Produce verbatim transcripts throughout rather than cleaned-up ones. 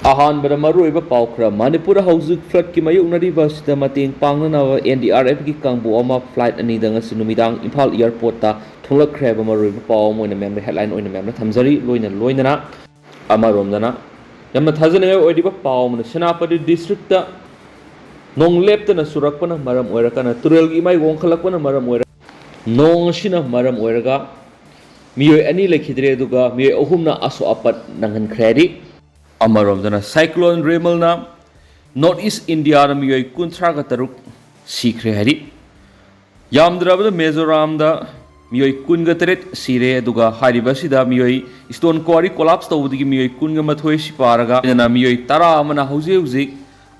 ꯑꯍꯥꯟꯕꯗ ꯃꯔꯨꯑꯣꯏꯕ ꯄꯥꯎ ꯈꯔ꯫ ꯃꯅꯤꯄꯨꯔꯗ ꯍꯧꯖꯤꯛ floodꯀꯤ ꯃꯥꯌꯣꯛꯅꯔꯤꯕ ꯑꯁꯤꯗ ꯃꯇꯦꯡ ꯄꯥꯡꯅꯅꯕ N D R Fꯀꯤ ꯀꯥꯡꯕꯨ ꯑꯃ flight ꯑꯅꯤꯗ ꯉꯁꯤ ꯅꯨꯃꯤꯗꯥꯡ ꯏꯝꯐꯥꯜ airportꯇ ꯊꯨꯡꯂꯛꯈ꯭ꯔꯦ ꯍꯥꯏꯕ ꯃꯔꯨꯑꯣꯏꯕ ꯄꯥꯎ ꯑꯃ ꯑꯣꯏꯅ ꯃꯌꯥꯝꯗ headline ꯑꯣꯏꯅ ꯃꯌꯥꯝꯗ ꯊꯝꯖꯔꯤ꯫ ꯂꯣꯏꯅ ꯂꯣꯏꯅꯅ ꯑꯃꯔꯣꯝꯗꯅ ꯌꯥꯝꯅ ꯊꯥꯖꯅꯤꯡꯉꯥꯏ ꯑꯣꯏꯔꯤꯕ ꯄꯥꯎ ꯑꯃꯅ, ꯁꯦꯅꯥꯄꯇꯤ districtꯇ ꯅꯣꯡ ꯂꯦꯞꯇꯅ ꯆꯨꯔꯛꯄꯅ ꯃꯔꯝ ꯑꯣꯏꯔꯒꯅ ꯇꯨꯔꯦꯜꯒꯤ ꯏꯃꯥꯏ ꯋꯥꯡꯈꯠꯂꯛꯄꯅ ꯃꯔꯝ ꯑꯣꯏꯔꯒ ꯅꯣꯡ ꯑꯁꯤꯅ ꯃꯔꯝ ꯑꯣꯏꯔꯒ ꯃꯤꯑꯣꯏ ꯑꯅꯤ ꯂꯩꯈꯤꯗ꯭ꯔꯦ, ꯑꯗꯨꯒ ꯃꯤꯑꯣꯏ ꯑꯍꯨꯝꯅ ꯑꯁꯣꯛ ꯑꯄꯟ ꯅꯪꯍꯟꯈ꯭ꯔꯦ ꯍꯥꯏꯔꯤ꯫ ꯑꯃꯔꯣꯝꯗꯅ cyclone ꯔꯦꯃꯜꯅ North East Indiaꯗ ꯃꯤꯑꯣꯏ ꯀꯨꯟꯊ꯭ꯔꯥꯒ ꯇꯔꯨꯛ ꯁꯤꯈ꯭ꯔꯦ ꯍꯥꯏꯔꯤ꯫ ꯌꯥꯝꯗ꯭ꯔꯕꯗ ꯃꯤꯖꯣꯔꯥꯝꯗ ꯃꯤꯑꯣꯏ ꯀꯨꯟꯒ ꯇꯔꯦꯠ ꯁꯤꯔꯦ, ꯑꯗꯨꯒ ꯍꯥꯏꯔꯤꯕ ꯑꯁꯤꯗ ꯃꯤꯑꯣꯏ stone quarry collapse ꯇꯧꯕꯗꯒꯤ ꯃꯤꯑꯣꯏ ꯀꯨꯟꯒ ꯃꯥꯊꯣꯏ ꯁꯤꯄꯥꯔꯒ ꯂꯣꯏꯅꯅ ꯃꯤꯑꯣꯏ ꯇꯔꯥ ꯑꯃꯅ ꯍꯧꯖꯤꯛ ꯍꯧꯖꯤꯛ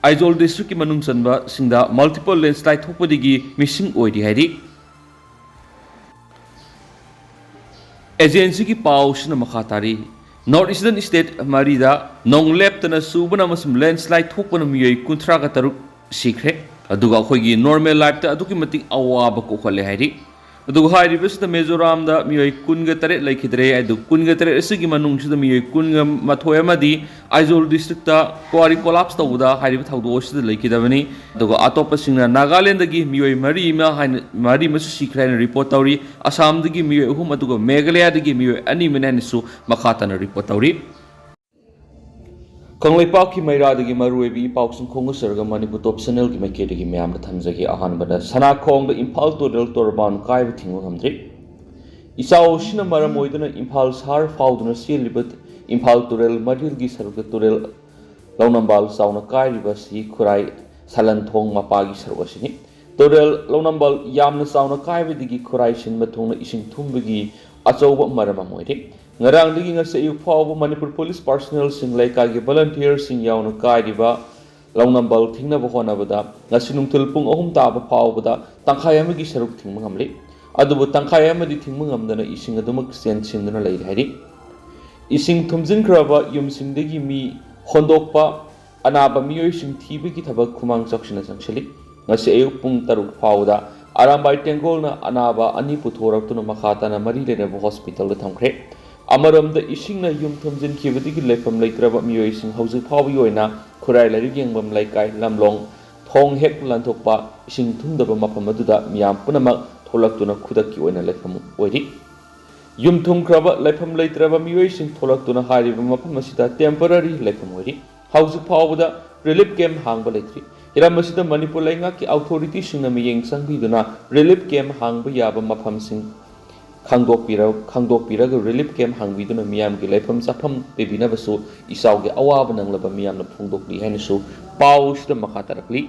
ꯑꯥꯏꯖꯣꯜ districtꯀꯤ ꯃꯅꯨꯡ ꯆꯟꯕꯁꯤꯡꯗ multiple landslide ꯊꯣꯛꯄꯗꯒꯤ missing ꯑꯣꯏꯔꯤ ꯍꯥꯏꯔꯤ꯫ Agencyꯒꯤ ꯄꯥꯎꯁꯤꯅ ꯃꯈꯥ ꯇꯥꯔꯤ, North Eastern state ꯃꯔꯤꯗ ꯅꯣꯡ ꯂꯦꯞꯇꯅ ꯆꯨꯕꯅ ꯑꯃꯁꯨꯡ landslide ꯊꯣꯛꯄꯅ ꯃꯤꯑꯣꯏ ꯀꯨꯟꯊ꯭ꯔꯥꯒ ꯇꯔꯨꯛ ꯁꯤꯈ꯭ꯔꯦ, ꯑꯗꯨꯒ ꯑꯩꯈꯣꯏꯒꯤ normal lifeꯇ ꯑꯗꯨꯛꯀꯤ ꯃꯇꯤꯛ ꯑꯋꯥꯕ ꯀꯣꯛꯍꯜꯂꯦ ꯍꯥꯏꯔꯤ꯫ ꯑꯗꯨꯒ ꯍꯥꯏꯔꯤꯕꯁꯤꯗ ꯃꯤꯖꯣꯔꯥꯝꯗ ꯃꯤꯑꯣꯏ ꯀꯨꯟꯒ ꯇꯔꯦꯠ ꯂꯩꯈꯤꯗ꯭ꯔꯦ꯫ ꯑꯗꯨ ꯀꯨꯟꯒ ꯇꯔꯦꯠ ꯑꯁꯤꯒꯤ ꯃꯅꯨꯡꯁꯤꯗ ꯃꯤꯑꯣꯏ ꯀꯨꯟꯒ ꯃꯥꯊꯣꯏ ꯑꯃꯗꯤ ꯑꯥꯏꯖꯣꯜ districtꯇ quarry collapse ꯇꯧꯕꯗ ꯍꯥꯏꯔꯤꯕ ꯊꯧꯗꯣꯛ ꯑꯁꯤꯗ ꯂꯩꯈꯤꯗꯕꯅꯤ꯫ ꯑꯗꯨꯒ ꯑꯇꯣꯞꯄꯁꯤꯡꯅ ꯅꯥꯒꯥꯂꯦꯟꯗꯒꯤ ꯃꯤꯑꯣꯏ ꯃꯔꯤ ꯑꯃ ꯍꯥꯏꯅ, ꯃꯔꯤ ꯑꯃꯁꯨ ꯁꯤꯈ꯭ꯔꯦ ꯍꯥꯏꯅ report ꯇꯧꯔꯤ꯫ ꯑꯁꯥꯝꯗꯒꯤ ꯃꯤꯑꯣꯏ ꯑꯍꯨꯝ, ꯑꯗꯨꯒ ꯃꯦꯘꯥꯂꯌꯥꯗꯒꯤ ꯃꯤꯑꯣꯏ ꯑꯅꯤ ꯑꯃꯅꯤ ꯍꯥꯏꯅꯁꯨ ꯃꯈꯥ ꯇꯥꯅ report ꯇꯧꯔꯤ꯫ ꯀꯪꯂꯩꯄꯥꯛꯀꯤ ꯃꯩꯔꯥꯗꯒꯤ ꯃꯔꯨꯑꯣꯏꯕ ꯏ ꯄꯥꯎꯁꯤꯡ ꯈꯣꯡꯒꯠꯆꯔꯒ ꯃꯅꯤꯄꯨꯔ Top Channelꯒꯤ ꯃꯥꯏꯀꯩꯗꯒꯤ ꯃꯌꯥꯝꯗ ꯊꯝꯖꯒꯦ꯫ ꯑꯍꯥꯟꯕꯗ, ꯁꯅꯥꯈꯣꯡꯗ ꯏꯝꯐꯥꯜ ꯇꯨꯔꯦꯜ ꯇꯣꯔꯕꯥꯟ ꯀꯥꯏꯕ ꯊꯤꯡꯕ ꯉꯝꯗ꯭ꯔꯤ꯫ ꯏꯆꯥꯎꯁꯤꯅ ꯃꯔꯝ ꯑꯣꯏꯗꯨꯅ ꯏꯝꯐꯥꯜ ꯁꯍꯔ ꯐꯥꯎꯗꯨꯅ ꯆꯦꯜꯂꯤꯕ ꯏꯝꯐꯥꯜ ꯇꯨꯔꯦꯜ ꯃꯔꯤꯜꯒꯤ ꯁꯔꯨꯛꯇ ꯇꯨꯔꯦꯜ ꯂꯧꯅꯝꯕꯥꯜ ꯆꯥꯎꯅ ꯀꯥꯏꯔꯤꯕ ꯑꯁꯤ ꯈꯨꯔꯥꯏ ꯁꯂꯟꯊꯣꯡ ꯃꯄꯥꯒꯤ ꯁꯔꯨꯛ ꯑꯁꯤꯅꯤ꯫ ꯇꯨꯔꯦꯜ ꯂꯧꯅꯝꯕꯥꯜ ꯌꯥꯝꯅ ꯆꯥꯎꯅ ꯀꯥꯏꯕꯗꯒꯤ ꯈꯨꯔꯥꯏ ꯁꯤꯟꯕ ꯊꯨꯡꯅ ꯏꯁꯤꯡ ꯊꯨꯝꯕꯒꯤ ꯑꯆꯧꯕ ꯃꯔꯝ ꯑꯃ ꯑꯣꯏꯔꯤ꯫ ꯉꯔꯥꯡꯗꯒꯤ ꯉꯁꯤ ꯑꯌꯨꯛ ꯐꯥꯎꯕ ꯃꯅꯤꯄꯨꯔ police personnelꯁꯤꯡ, ꯂꯩꯀꯥꯏꯒꯤ volunteerꯁꯤꯡ ꯌꯥꯎꯅ ꯀꯥꯏꯔꯤꯕ ꯂꯧꯅꯝꯕꯥꯜ ꯊꯤꯡꯅꯕ ꯍꯣꯠꯅꯕꯗ ꯉꯁꯤ ꯅꯨꯡꯊꯤꯜ ꯄꯨꯡ ꯑꯍꯨꯝ ꯇꯥꯕ ꯐꯥꯎꯕꯗ ꯇꯪꯈꯥꯏ ꯑꯃꯒꯤ ꯁꯔꯨꯛ ꯊꯤꯡꯕ ꯉꯝꯂꯤ꯫ ꯑꯗꯨꯕꯨ ꯇꯪꯈꯥꯏ ꯑꯃꯗꯤ ꯊꯤꯡꯕ ꯉꯝꯗꯅ ꯏꯁꯤꯡ ꯑꯗꯨꯃꯛ ꯆꯦꯟꯁꯤꯟꯗꯨꯅ ꯂꯩꯔꯤ ꯍꯥꯏꯔꯤ꯫ ꯏꯁꯤꯡ ꯊꯨꯝꯖꯤꯟꯈ꯭ꯔꯕ ꯌꯨꯝꯁꯤꯡꯗꯒꯤ ꯃꯤ ꯍꯣꯟꯗꯣꯛꯄ, ꯑꯅꯥꯕ ꯃꯤꯑꯣꯏꯁꯤꯡ ꯊꯤꯕꯒꯤ ꯊꯕꯛ ꯈꯨꯃꯥꯡ ꯆꯥꯎꯁꯤꯟꯅ ꯆꯪꯁꯤꯜꯂꯤ꯫ ꯉꯁꯤ ꯑꯌꯨꯛ ꯄꯨꯡ ꯇꯔꯨꯛ ꯐꯥꯎꯕꯗ ꯑꯔꯥꯝꯕꯥꯏ ꯇꯦꯡꯒꯣꯜꯅ ꯑꯅꯥꯕ ꯑꯅꯤ ꯄꯨꯊꯣꯔꯛꯇꯨꯅ ꯃꯈꯥ ꯇꯥꯅ ꯃꯔꯤ ꯂꯩꯅꯕ hospitalꯗ ꯊꯝꯈ꯭ꯔꯦ꯫ ꯑꯃꯔꯣꯝꯗ, ꯏꯁꯤꯡꯅ ꯌꯨꯝ ꯊꯨꯝꯖꯤꯟꯈꯤꯕꯗꯒꯤ ꯂꯩꯐꯝ ꯂꯩꯇ꯭ꯔꯕ ꯃꯤꯑꯣꯏꯁꯤꯡ ꯍꯧꯖꯤꯛ ꯐꯥꯎꯕꯒꯤ ꯑꯣꯏꯅ ꯈꯨꯔꯥꯏ ꯂꯥꯏꯔꯤꯛ ꯌꯦꯡꯐꯝ ꯂꯩꯀꯥꯏ ꯂꯝꯂꯣꯡ ꯊꯣꯡ ꯍꯦꯛ ꯂꯥꯟꯊꯣꯛꯄ ꯏꯁꯤꯡ ꯊꯨꯝꯗꯕ ꯃꯐꯝ ꯑꯗꯨꯗ ꯃꯤꯌꯥꯝ ꯄꯨꯝꯅꯃꯛ ꯊꯣꯛꯂꯛꯇꯨꯅ ꯈꯨꯗꯛꯀꯤ ꯑꯣꯏꯅ ꯂꯩꯐꯝ ꯑꯣꯏꯔꯤ꯫ ꯌꯨꯝ ꯊꯨꯝꯈ꯭ꯔꯕ ꯂꯩꯐꯝ ꯂꯩꯇ꯭ꯔꯕ ꯃꯤꯑꯣꯏꯁꯤꯡ ꯊꯣꯛꯂꯛꯇꯨꯅ ꯍꯥꯏꯔꯤꯕ ꯃꯐꯝ ꯑꯁꯤꯗ temporary ꯂꯩꯐꯝ ꯑꯣꯏꯔꯤ꯫ ꯍꯧꯖꯤꯛ ꯐꯥꯎꯕꯗ relief camp ꯍꯥꯡꯕ ꯂꯩꯇ꯭ꯔꯤ꯫ ꯍꯤꯔꯝ ꯑꯁꯤꯗ ꯃꯅꯤꯄꯨꯔ ꯂꯩꯉꯥꯛꯀꯤ authorityꯁꯤꯡꯅ ꯃꯤꯠꯌꯦꯡ ꯆꯪꯕꯤꯗꯨꯅ relief camp ꯍꯥꯡꯕ ꯌꯥꯕ ꯃꯐꯝꯁꯤꯡ ꯈꯪꯗꯣꯛꯄꯤꯔ-, ꯈꯪꯗꯣꯛꯄꯤꯔꯒ relief camp ꯍꯥꯡꯕꯤꯗꯨꯅ ꯃꯤꯌꯥꯝꯒꯤ ꯂꯩꯐꯝ ꯆꯥꯐꯝ ꯄꯤꯕꯤꯅꯕꯁꯨ ꯏꯆꯥꯎꯒꯤ ꯑꯋꯥꯕ ꯅꯪꯂꯕ ꯃꯤꯌꯥꯝꯅ ꯐꯣꯡꯗꯣꯛꯂꯤ ꯍꯥꯏꯅꯁꯨ ꯄꯥꯎꯁꯤꯗ ꯃꯈꯥ ꯇꯥꯔꯛꯂꯤ꯫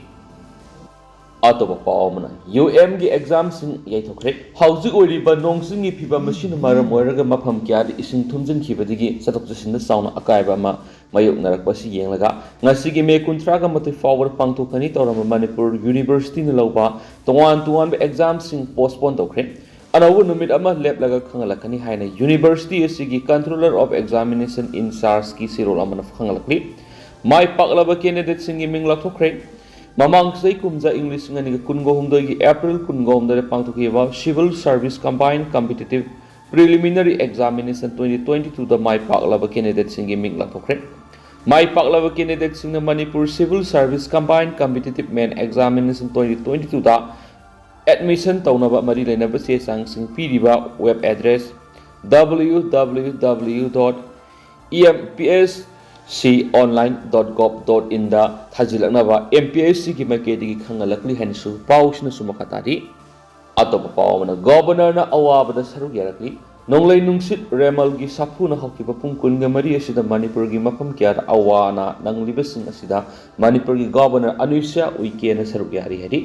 ꯑꯇꯣꯞꯄ ꯄꯥꯎ ꯑꯃꯅ, UMꯒꯤ examꯁꯤꯡ ꯌꯩꯊꯣꯛꯈ꯭ꯔꯦ꯫ ꯍꯧꯖꯤꯛ ꯑꯣꯏꯔꯤꯕ ꯅꯣꯡ ꯆꯤꯡꯒꯤ ꯐꯤꯕꯝ ꯑꯁꯤꯅ ꯃꯔꯝ ꯑꯣꯏꯔꯒ ꯃꯐꯝ ꯀꯌꯥꯗ ꯏꯁꯤꯡ ꯊꯨꯝꯖꯤꯟꯈꯤꯕꯗꯒꯤ ꯆꯠꯊꯣꯛ ꯆꯠꯁꯤꯟꯗ ꯆꯥꯎꯅ ꯑꯀꯥꯏꯕ ꯑꯃ ꯃꯥꯌꯣꯛꯅꯔꯛꯄ ꯑꯁꯤ ꯌꯦꯡꯂꯒ, ꯉꯁꯤꯒꯤ ꯃꯦ ꯀꯨꯟꯊ꯭ꯔꯥꯒ ꯃꯥꯊꯣꯏ ꯐꯥꯎꯕꯗ ꯄꯥꯡꯊꯣꯛꯀꯅꯤ ꯇꯧꯔꯝꯕ ꯃꯅꯤꯄꯨꯔ universityꯅ ꯂꯧꯕ ꯇꯣꯉꯥꯟ ꯇꯣꯉꯥꯟꯕ examꯁꯤꯡ postpone ꯇꯧꯈ꯭ꯔꯦ꯫ ꯑꯅꯧꯕ ꯅꯨꯃꯤꯠ ꯑꯃ ꯂꯦꯞꯂꯒ ꯈꯪꯍꯜꯂꯛꯀꯅꯤ ꯍꯥꯏꯅ university ꯑꯁꯤꯒꯤ Controller of Examination in Chargeꯀꯤ ꯆꯦꯔꯣꯜ ꯑꯃꯅ ꯈꯪꯍꯜꯂꯛꯂꯤ꯫ ꯃꯥꯏ ꯄꯥꯛꯂꯕ candidateꯁꯤꯡꯒꯤ ꯃꯤꯡ ꯂꯥꯎꯊꯣꯛꯈ꯭ꯔꯦ꯫ ꯃꯃꯥꯡ ꯆꯍꯤ ꯀꯨꯝꯖꯥ, ꯏꯪ ꯂꯤꯁꯤꯡ ꯑꯅꯤꯒ ꯀꯨꯟꯒ ꯍꯨꯝꯗꯣꯏꯒꯤ April ꯀꯨꯟꯒ ꯍꯨꯝꯗꯣꯏꯗ ꯄꯥꯡꯊꯣꯛꯈꯤꯕ Civil Service Combined Competitive Preliminary Examination twenty twenty twoꯗ ꯃꯥꯏ ꯄꯥꯛꯂꯕ candidateꯁꯤꯡꯒꯤ ꯃꯤꯡ ꯂꯥꯎꯊꯣꯛꯈ꯭ꯔꯦ꯫ ꯃꯥꯏ ꯄꯥꯛꯂꯕ candidateꯁꯤꯡꯅ manipur civil service combined competitive main examination twenty twenty twoꯗ admission ꯇꯧꯅꯕ ꯃꯔꯤ ꯂꯩꯅꯕ ꯆꯦ ꯆꯥꯡꯁꯤꯡ ꯄꯤꯔꯤꯕ web address www dot empsconline dot gov dot inꯗ ꯊꯥꯖꯤꯜꯂꯛꯅꯕ MPSCꯒꯤ ꯃꯥꯏꯀꯩꯗꯒꯤ ꯈꯪꯍꯜꯂꯛꯂꯤ ꯍꯥꯏꯅꯁꯨ ꯄꯥꯎꯁꯤꯅꯁꯨ ꯃꯈꯥ ꯇꯥꯔꯤ꯫ ꯑꯇꯣꯞꯄ ꯄꯥꯎ ꯑꯃꯅ, Governorꯅ ꯑꯋꯥꯕꯗ ꯁꯔꯨꯛ ꯌꯥꯔꯛꯂꯤ꯫ ꯅꯣꯡꯂꯩ ꯅꯨꯡꯁꯤꯠ ꯔꯦꯃꯜꯒꯤ ꯁꯥꯐꯨꯅ ꯍꯧꯈꯤꯕ ꯄꯨꯡ ꯀꯨꯟꯒ ꯃꯔꯤ ꯑꯁꯤꯗ ꯃꯅꯤꯄꯨꯔꯒꯤ ꯃꯐꯝ ꯀꯌꯥꯗ ꯑꯋꯥ ꯑꯅꯥ ꯅꯪꯂꯤꯕꯁꯤꯡ ꯑꯁꯤꯗ ꯃꯅꯤꯄꯨꯔꯒꯤ Governor ꯑꯅꯨꯁ꯭ꯌꯥ ꯎꯏꯀꯦꯅ ꯁꯔꯨꯛ ꯌꯥꯔꯤ ꯍꯥꯏꯔꯤ꯫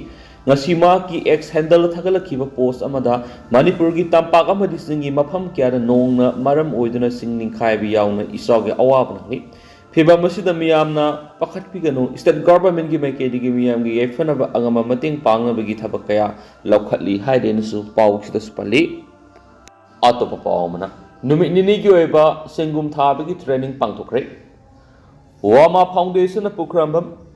ꯉꯁꯤ ꯃꯍꯥꯛꯀꯤ X handleꯗ ꯊꯥꯒꯠꯂꯛꯈꯤꯕ post ꯑꯃꯗ, ꯃꯅꯤꯄꯨꯔꯒꯤ ꯇꯝꯄꯥꯛ ꯑꯃꯗꯤ ꯆꯤꯡꯒꯤ ꯃꯐꯝ ꯀꯌꯥꯗ ꯅꯣꯡꯅ ꯃꯔꯝ ꯑꯣꯏꯗꯨꯅ ꯆꯤꯡ ꯅꯤꯡꯈꯥꯏꯕ ꯌꯥꯎꯅ ꯏꯆꯥꯎꯒꯤ ꯑꯋꯥꯕ ꯅꯪꯂꯤ꯫ ꯐꯤꯚꯝ ꯑꯁꯤꯗ ꯃꯤꯌꯥꯝꯅ ꯄꯥꯈꯠꯄꯤꯒꯅꯨ, state governmentꯀꯤ ꯃꯥꯏꯀꯩꯗꯒꯤ ꯃꯤꯌꯥꯝꯒꯤ ꯌꯥꯏꯐꯅꯕ ꯑꯉꯝꯕ ꯃꯇꯦꯡ ꯄꯥꯡꯅꯕꯒꯤ ꯊꯕꯛ ꯀꯌꯥ ꯂꯧꯈꯠꯂꯤ ꯍꯥꯏꯗꯨꯅꯁꯨ ꯄꯥꯎꯁꯤꯗꯁꯨ ꯄꯜꯂꯤ꯫ ꯑꯇꯣꯞꯄ ꯄꯥꯎ ꯑꯃꯅ, ꯅꯨꯃꯤꯠ ꯅꯤꯅꯤꯒꯤ ꯑꯣꯏꯕ ꯆꯦꯡꯒꯨꯝ ꯊꯥꯕꯒꯤ training ꯄꯥꯡꯊꯣꯛꯈ꯭ꯔꯦ꯫ ꯋꯥꯃꯥ Foundationꯅ ꯄꯨꯈ꯭ꯔꯝꯕꯝ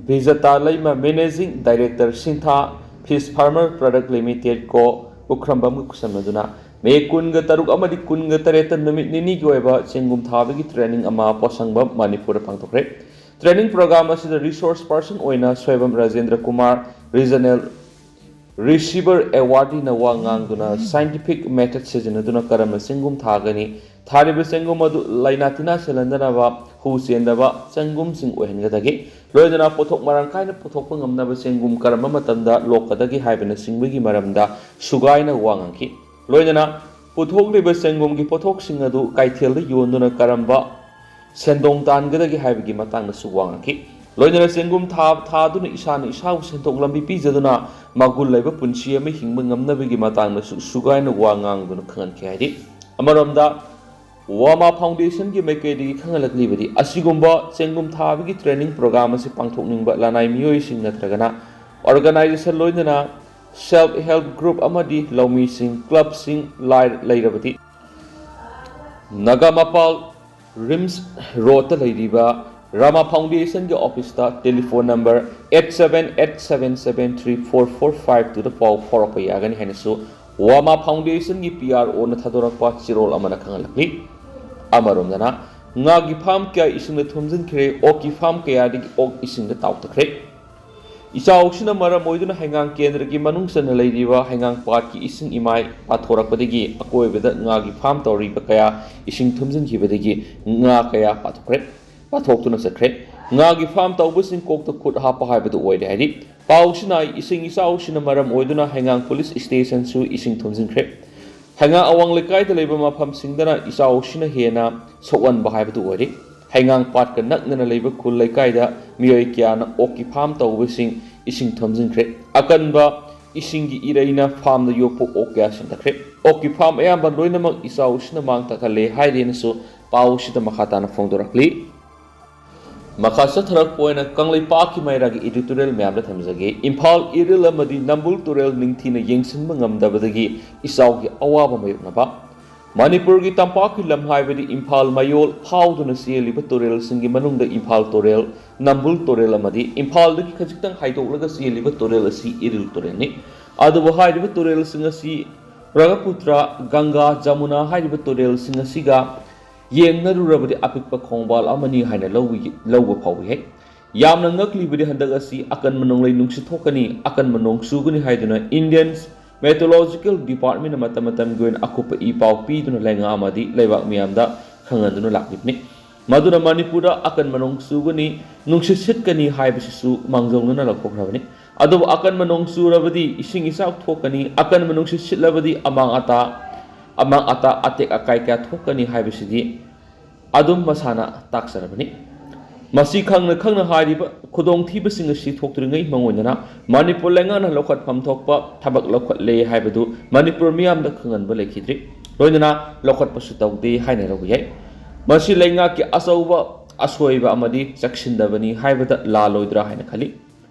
ꯕꯤꯖꯇꯥ ꯂꯩꯃ, Managing Director, ꯁꯤꯟꯊꯥ Fish Farmer Product Limited Co. ꯄꯨꯈ꯭ꯔꯝꯕꯝꯒ ꯈꯨꯠꯁꯝꯅꯗꯨꯅ ꯃꯦ ꯀꯨꯟꯒ ꯇꯔꯨꯛ ꯑꯃꯗꯤ ꯀꯨꯟꯒ ꯇꯔꯦꯠꯇ ꯅꯨꯃꯤꯠ ꯅꯤꯅꯤꯒꯤ ꯑꯣꯏꯕ ꯆꯦꯡꯒꯨꯝ ꯊꯥꯕꯒꯤ training ꯑꯃ ꯄꯣꯠꯁꯪꯕꯝ ꯃꯅꯤꯄꯨꯔꯗ ꯄꯥꯡꯊꯣꯛꯈ꯭ꯔꯦ꯫ Training program ꯑꯁꯤꯗ resource person ꯑꯣꯏꯅ Soibam Rajendra Kumar, regional receiver awardee ꯅ ꯋꯥ ꯉꯥꯡꯗꯨꯅ scientific method ꯁꯤꯖꯤꯟꯅꯗꯨꯅ ꯀꯔꯝꯅ ꯆꯦꯡꯒꯨꯝ ꯊꯥꯒꯅꯤ, ꯊꯥꯔꯤꯕ ꯆꯦꯡꯒꯨꯝ ꯑꯗꯨ ꯂꯥꯏꯅꯥ ꯇꯤꯟꯅꯥ ꯆꯦꯜꯍꯟꯗꯅꯕ, ꯍꯨ ꯆꯦꯟꯗꯕ ꯆꯦꯡꯒꯨꯝꯁꯤꯡ ꯑꯣꯏꯍꯟꯒꯗꯒꯦ, ꯂꯣꯏꯅꯅ ꯄꯣꯠꯊꯣꯛ ꯃꯔꯥꯡ ꯀꯥꯏꯅ ꯄꯨꯊꯣꯛꯄ ꯉꯝꯅꯕ ꯆꯦꯡꯒꯨꯝ ꯀꯔꯝꯕ ꯃꯇꯝꯗ ꯂꯣꯛꯀꯗꯒꯦ ꯍꯥꯏꯕꯅꯆꯤꯡꯕꯒꯤ ꯃꯔꯝꯗ ꯁꯨꯒꯥꯏꯅ ꯋꯥ ꯉꯥꯡꯈꯤ꯫ ꯂꯣꯏꯅꯅ ꯄꯨꯊꯣꯛꯂꯤꯕ ꯆꯦꯡꯒꯨꯝꯒꯤ ꯄꯣꯠꯊꯣꯛꯁꯤꯡ ꯑꯗꯨ ꯀꯩꯊꯦꯜꯗ ꯌꯣꯟꯗꯨꯅ ꯀꯔꯝꯕ ꯁꯦꯟꯗꯣꯡ ꯇꯥꯟꯒꯗꯒꯦ ꯍꯥꯏꯕꯒꯤ ꯃꯇꯥꯡꯗꯁꯨ ꯋꯥ ꯉꯥꯡꯈꯤ꯫ ꯂꯣꯏꯅꯅ ꯆꯦꯡꯒꯨꯝ ꯊꯥ ꯊꯥꯗꯨꯅ ꯏꯁꯥꯅ ꯏꯁꯥꯕꯨ ꯁꯦꯟꯊꯣꯛ ꯂꯝꯕꯤ ꯄꯤꯖꯗꯨꯅ ꯃꯒꯨꯟ ꯂꯩꯕ ꯄꯨꯟꯁꯤ ꯑꯃ ꯍꯤꯡꯕ ꯉꯝꯅꯕꯒꯤ ꯃꯇꯥꯡꯗꯁꯨ ꯁꯨꯒꯥꯏꯅ ꯋꯥ ꯉꯥꯡꯗꯨꯅ ꯈꯪꯍꯟꯈꯤ ꯍꯥꯏꯗꯤ, ꯑꯃꯔꯣꯝꯗ ꯋꯥꯃꯥ ꯐꯥꯎꯟꯗꯦꯁꯟꯒꯤ ꯃꯥꯏꯀꯩꯗꯒꯤ ꯈꯪꯍꯜꯂꯛꯂꯤꯕꯗꯤ, ꯑꯁꯤꯒꯨꯝꯕ ꯆꯦꯡꯒꯨꯝ ꯊꯥꯕꯒꯤ training program ꯑꯁꯤ ꯄꯥꯡꯊꯣꯛꯅꯤꯡꯕ ꯂꯅꯥꯏ ꯃꯤꯑꯣꯏꯁꯤꯡ ꯅꯠꯇ꯭ꯔꯒꯅ organization, ꯂꯣꯏꯅꯅ self help group ꯑꯃꯗꯤ ꯂꯧꯃꯤꯁꯤꯡ, clubꯁꯤꯡ ꯂꯥꯏ-, ꯂꯩꯔꯕꯗꯤ ꯅꯒꯥꯃꯄꯥꯜ ꯔꯤꯝꯁ ꯔꯣꯗꯇ ꯂꯩꯔꯤꯕ ꯔꯥꯃꯥ ꯐꯥꯎꯟꯗꯦꯁꯟꯒꯤ ꯑꯣꯐꯤꯁꯇ telephone number eight seven eight seven seven three four four five two ꯗ ꯄꯥꯎ ꯐꯥꯎꯔꯛꯄ ꯌꯥꯒꯅꯤ ꯍꯥꯏꯅꯁꯨ ꯋꯥꯃꯥ ꯐꯥꯎꯟꯗꯦꯁꯟꯒꯤ ꯄꯤ ꯑꯥꯔ ꯑꯣꯅ ꯊꯥꯗꯣꯔꯛꯄ ꯆꯦꯔꯣꯜ ꯑꯃꯅ ꯈꯪꯍꯜꯂꯛꯂꯤ꯫ ꯑꯃꯔꯣꯝꯗꯅ, ꯉꯥꯒꯤ ꯐꯥꯝ ꯀꯌꯥ ꯏꯁꯤꯡꯗ ꯊꯨꯝꯖꯤꯟꯈ꯭ꯔꯦ, ꯑꯣꯛꯀꯤ ꯐꯥꯝ ꯀꯌꯥꯗꯒꯤ ꯑꯣꯛ ꯏꯁꯤꯡꯗ ꯇꯥꯎꯊꯈ꯭ꯔꯦ꯫ ꯏꯆꯥꯎꯁꯤꯅ ꯃꯔꯝ ꯑꯣꯏꯗꯨꯅ ꯍꯩꯉꯥꯡ ꯀꯦꯟꯗ꯭ꯔꯒꯤ ꯃꯅꯨꯡ ꯆꯟꯅ ꯂꯩꯔꯤꯕ ꯍꯩꯉꯥꯡ ꯄꯥꯠꯀꯤ ꯏꯁꯤꯡ ꯏꯃꯥꯏ ꯄꯥꯊꯣꯔꯛꯄꯗꯒꯤ ꯑꯀꯣꯏꯕꯗ ꯉꯥꯒꯤ ꯐꯥꯝ ꯇꯧꯔꯤꯕ ꯀꯌꯥ ꯏꯁꯤꯡ ꯊꯨꯝꯖꯤꯟꯈꯤꯕꯗꯒꯤ ꯉꯥ ꯀꯌꯥ ꯄꯥꯊꯣꯛꯈ꯭ꯔꯦ, ꯄꯥꯊꯣꯛꯇꯨꯅ ꯆꯠꯈ꯭ꯔꯦ꯫ ꯉꯥꯒꯤ ꯐꯥꯝ ꯇꯧꯕꯁꯤꯡ ꯀꯣꯛꯇ ꯈꯨꯠ ꯍꯥꯞꯄ ꯍꯥꯏꯕꯗꯨ ꯑꯣꯏꯔꯦ ꯍꯥꯏꯔꯤ꯫ ꯄꯥꯎꯁꯤꯅ ꯏꯁꯤꯡ ꯏꯆꯥꯎꯁꯤꯅ ꯃꯔꯝ ꯑꯣꯏꯗꯨꯅ ꯍꯩꯉꯥꯡ ꯄꯨꯂꯤꯁ ꯁ꯭ꯇꯦꯁꯟꯁꯨ ꯏꯁꯤꯡ ꯊꯨꯝꯖꯤꯟꯈ꯭ꯔꯦ꯫ ꯍꯩꯉꯥꯡ ꯑꯋꯥꯡ ꯂꯩꯀꯥꯏꯗ ꯂꯩꯕ ꯃꯐꯝꯁꯤꯡꯗꯅ ꯏꯆꯥꯎꯁꯤꯅ ꯍꯦꯟꯅ ꯁꯣꯛꯍꯟꯕ ꯍꯥꯏꯕꯗꯨ ꯑꯣꯏꯔꯤ꯫ ꯍꯩꯉꯥꯡ ꯄꯥꯠꯀ ꯅꯛꯅꯅ ꯂꯩꯕ ꯈꯨꯜ ꯂꯩꯀꯥꯏꯗ ꯃꯤꯑꯣꯏ ꯀꯌꯥꯅ ꯑꯣꯛꯀꯤ ꯐꯥꯝ ꯇꯧꯕꯁꯤꯡ ꯏꯁꯤꯡ ꯊꯨꯝꯖꯤꯟꯈ꯭ꯔꯦ꯫ ꯑꯀꯟꯕ ꯏꯁꯤꯡꯒꯤ ꯏꯔꯩꯅ ꯐꯥꯝꯗ ꯌꯣꯛꯄ ꯑꯣꯛ ꯀꯌꯥ ꯁꯤꯊꯈ꯭ꯔꯦ꯫ ꯑꯣꯛꯀꯤ ꯐꯥꯝ ꯑꯌꯥꯝꯕ ꯂꯣꯏꯅꯃꯛ ꯏꯆꯥꯎꯁꯤꯅ ꯃꯥꯡ ꯇꯥꯛꯍꯜꯂꯦ ꯍꯥꯏꯔꯦꯅꯁꯨ ꯄꯥꯎꯁꯤꯗ ꯃꯈꯥ ꯇꯥꯅ ꯐꯣꯡꯗꯣꯔꯛꯂꯤ꯫ ꯃꯈꯥ ꯆꯠꯊꯔꯛꯄ ꯑꯣꯏꯅ ꯀꯪꯂꯩꯄꯥꯛꯀꯤ ꯃꯩꯔꯥꯒꯤ editorial ꯃꯌꯥꯝꯗ ꯊꯝꯖꯒꯦ꯫ ꯏꯝꯐꯥꯜ ꯏꯔꯤꯜ ꯑꯃꯗꯤ ꯅꯝꯕꯨꯜ ꯇꯨꯔꯦꯜ ꯅꯤꯡꯊꯤꯅ ꯌꯦꯡꯁꯤꯟꯕ ꯉꯝꯗꯕꯗꯒꯤ ꯏꯆꯥꯎꯒꯤ ꯑꯋꯥꯕ ꯃꯥꯌꯣꯛꯅꯕ꯫ ꯃꯅꯤꯄꯨꯔꯒꯤ ꯇꯝꯄꯥꯛꯀꯤ ꯂꯝ ꯍꯥꯏꯕꯗꯤ ꯏꯝꯐꯥꯜ ꯃꯌꯣꯜ ꯐꯥꯎꯗꯨꯅ ꯆꯦꯜꯂꯤꯕ ꯇꯨꯔꯦꯜꯁꯤꯡꯒꯤ ꯃꯅꯨꯡꯗ ꯏꯝꯐꯥꯜ ꯇꯨꯔꯦꯜ, ꯅꯝꯕꯨꯜ ꯇꯨꯔꯦꯜ ꯑꯃꯗꯤ ꯏꯝꯐꯥꯜꯗꯒꯤ ꯈꯖꯤꯛꯇꯪ ꯍꯥꯏꯗꯣꯛꯂꯒ ꯆꯦꯜꯂꯤꯕ ꯇꯨꯔꯦꯜ ꯑꯁꯤ ꯏꯔꯤꯜ ꯇꯨꯔꯦꯜꯅꯤ꯫ ꯑꯗꯨꯕꯨ ꯍꯥꯏꯔꯤꯕ ꯇꯨꯔꯦꯜꯁꯤꯡ ꯑꯁꯤ ꯕ꯭ꯔꯍꯃꯄꯨꯇ꯭ꯔ, ꯒꯪꯒꯥ, ꯖꯃꯨꯅꯥ ꯍꯥꯏꯔꯤꯕ ꯇꯨꯔꯦꯜꯁꯤꯡ ꯑꯁꯤꯒ ꯌꯦꯡꯅꯔꯨꯔꯕꯗꯤ ꯑꯄꯤꯛꯄ ꯈꯣꯡꯕꯥꯜ ꯑꯃꯅꯤ ꯍꯥꯏꯅ ꯂꯧꯕ ꯐꯥꯎꯕ ꯌꯥꯏ꯫ ꯌꯥꯝꯅ ꯉꯛꯂꯤꯕꯗꯤ ꯍꯟꯗꯛ ꯑꯁꯤ ꯑꯀꯟꯕ ꯅꯣꯡꯂꯩ ꯅꯨꯡꯁꯤꯠ ꯊꯣꯛꯀꯅꯤ, ꯑꯀꯟꯕ ꯅꯣꯡ ꯆꯨꯒꯅꯤ ꯍꯥꯏꯗꯨꯅ Indian Meteorological Department ꯅ ꯃꯇꯝ ꯃꯇꯝꯒꯤ ꯑꯣꯏꯅ ꯑꯀꯨꯞꯄ ꯏ ꯄꯥꯎ ꯄꯤꯗꯨꯅ ꯂꯩꯉꯥꯛ ꯑꯃꯗꯤ ꯂꯩꯕꯥꯛ ꯃꯤꯌꯥꯝꯗ ꯈꯪꯍꯟꯗꯨꯅ ꯂꯥꯛꯂꯤꯕꯅꯤ꯫ ꯃꯗꯨꯅ ꯃꯅꯤꯄꯨꯔꯗ ꯑꯀꯟꯕ ꯅꯣꯡ ꯆꯨꯒꯅꯤ, ꯅꯨꯡꯁꯤꯠ ꯁꯤꯠꯀꯅꯤ ꯍꯥꯏꯕꯁꯤꯁꯨ ꯃꯥꯡꯖꯧꯅꯅ ꯂꯧꯊꯣꯛꯈ꯭ꯔꯕꯅꯤ꯫ ꯑꯗꯨꯕꯨ ꯑꯀꯟꯕ ꯅꯣꯡ ꯆꯨꯔꯕꯗꯤ ꯏꯁꯤꯡ ꯏꯆꯥꯎ ꯊꯣꯛꯀꯅꯤ, ꯑꯀꯟꯕ ꯅꯨꯡꯁꯤꯠ ꯁꯤꯠꯂꯕꯗꯤ ꯑꯃꯥꯡ ꯑꯇꯥ, ꯑꯃꯥꯡ ꯑꯇꯥ, ꯑꯇꯦꯛ ꯑꯀꯥꯏ ꯀꯌꯥ ꯊꯣꯛꯀꯅꯤ ꯍꯥꯏꯕꯁꯤꯗꯤ ꯑꯗꯨꯝ ꯃꯁꯥꯅ ꯇꯥꯛꯆꯔꯕꯅꯤ꯫ ꯃꯁꯤ ꯈꯪꯅ ꯈꯪꯅ ꯍꯥꯏꯔꯤꯕ ꯈꯨꯗꯣꯡꯊꯤꯕꯁꯤꯡ ꯑꯁꯤ ꯊꯣꯛꯇ꯭ꯔꯤꯉꯩ ꯃꯉꯣꯟꯗꯅ ꯃꯅꯤꯄꯨꯔ ꯂꯩꯉꯥꯛꯅ ꯂꯧꯈꯠꯐꯝ ꯊꯣꯛꯄ ꯊꯕꯛ ꯂꯧꯈꯠꯂꯦ ꯍꯥꯏꯕꯗꯨ ꯃꯅꯤꯄꯨꯔ ꯃꯤꯌꯥꯝꯗ ꯈꯪꯍꯟꯕ ꯂꯩꯈꯤꯗ꯭ꯔꯤ꯫ ꯂꯣꯏꯅꯅ ꯂꯧꯈꯠꯄꯁꯨ ꯇꯧꯗꯦ ꯍꯥꯏꯅ ꯂꯧꯕ ꯌꯥꯏ꯫ ꯃꯁꯤ ꯂꯩꯉꯥꯛꯀꯤ ꯑꯆꯧꯕ ꯑꯁꯣꯏꯕ ꯑꯃꯗꯤ ꯆꯦꯛꯁꯤꯟꯗꯕꯅꯤ ꯍꯥꯏꯕꯗ ꯂꯥꯜꯂꯣꯏꯗ꯭ꯔꯥ ꯍꯥꯏꯅ ꯈꯜꯂꯤ꯫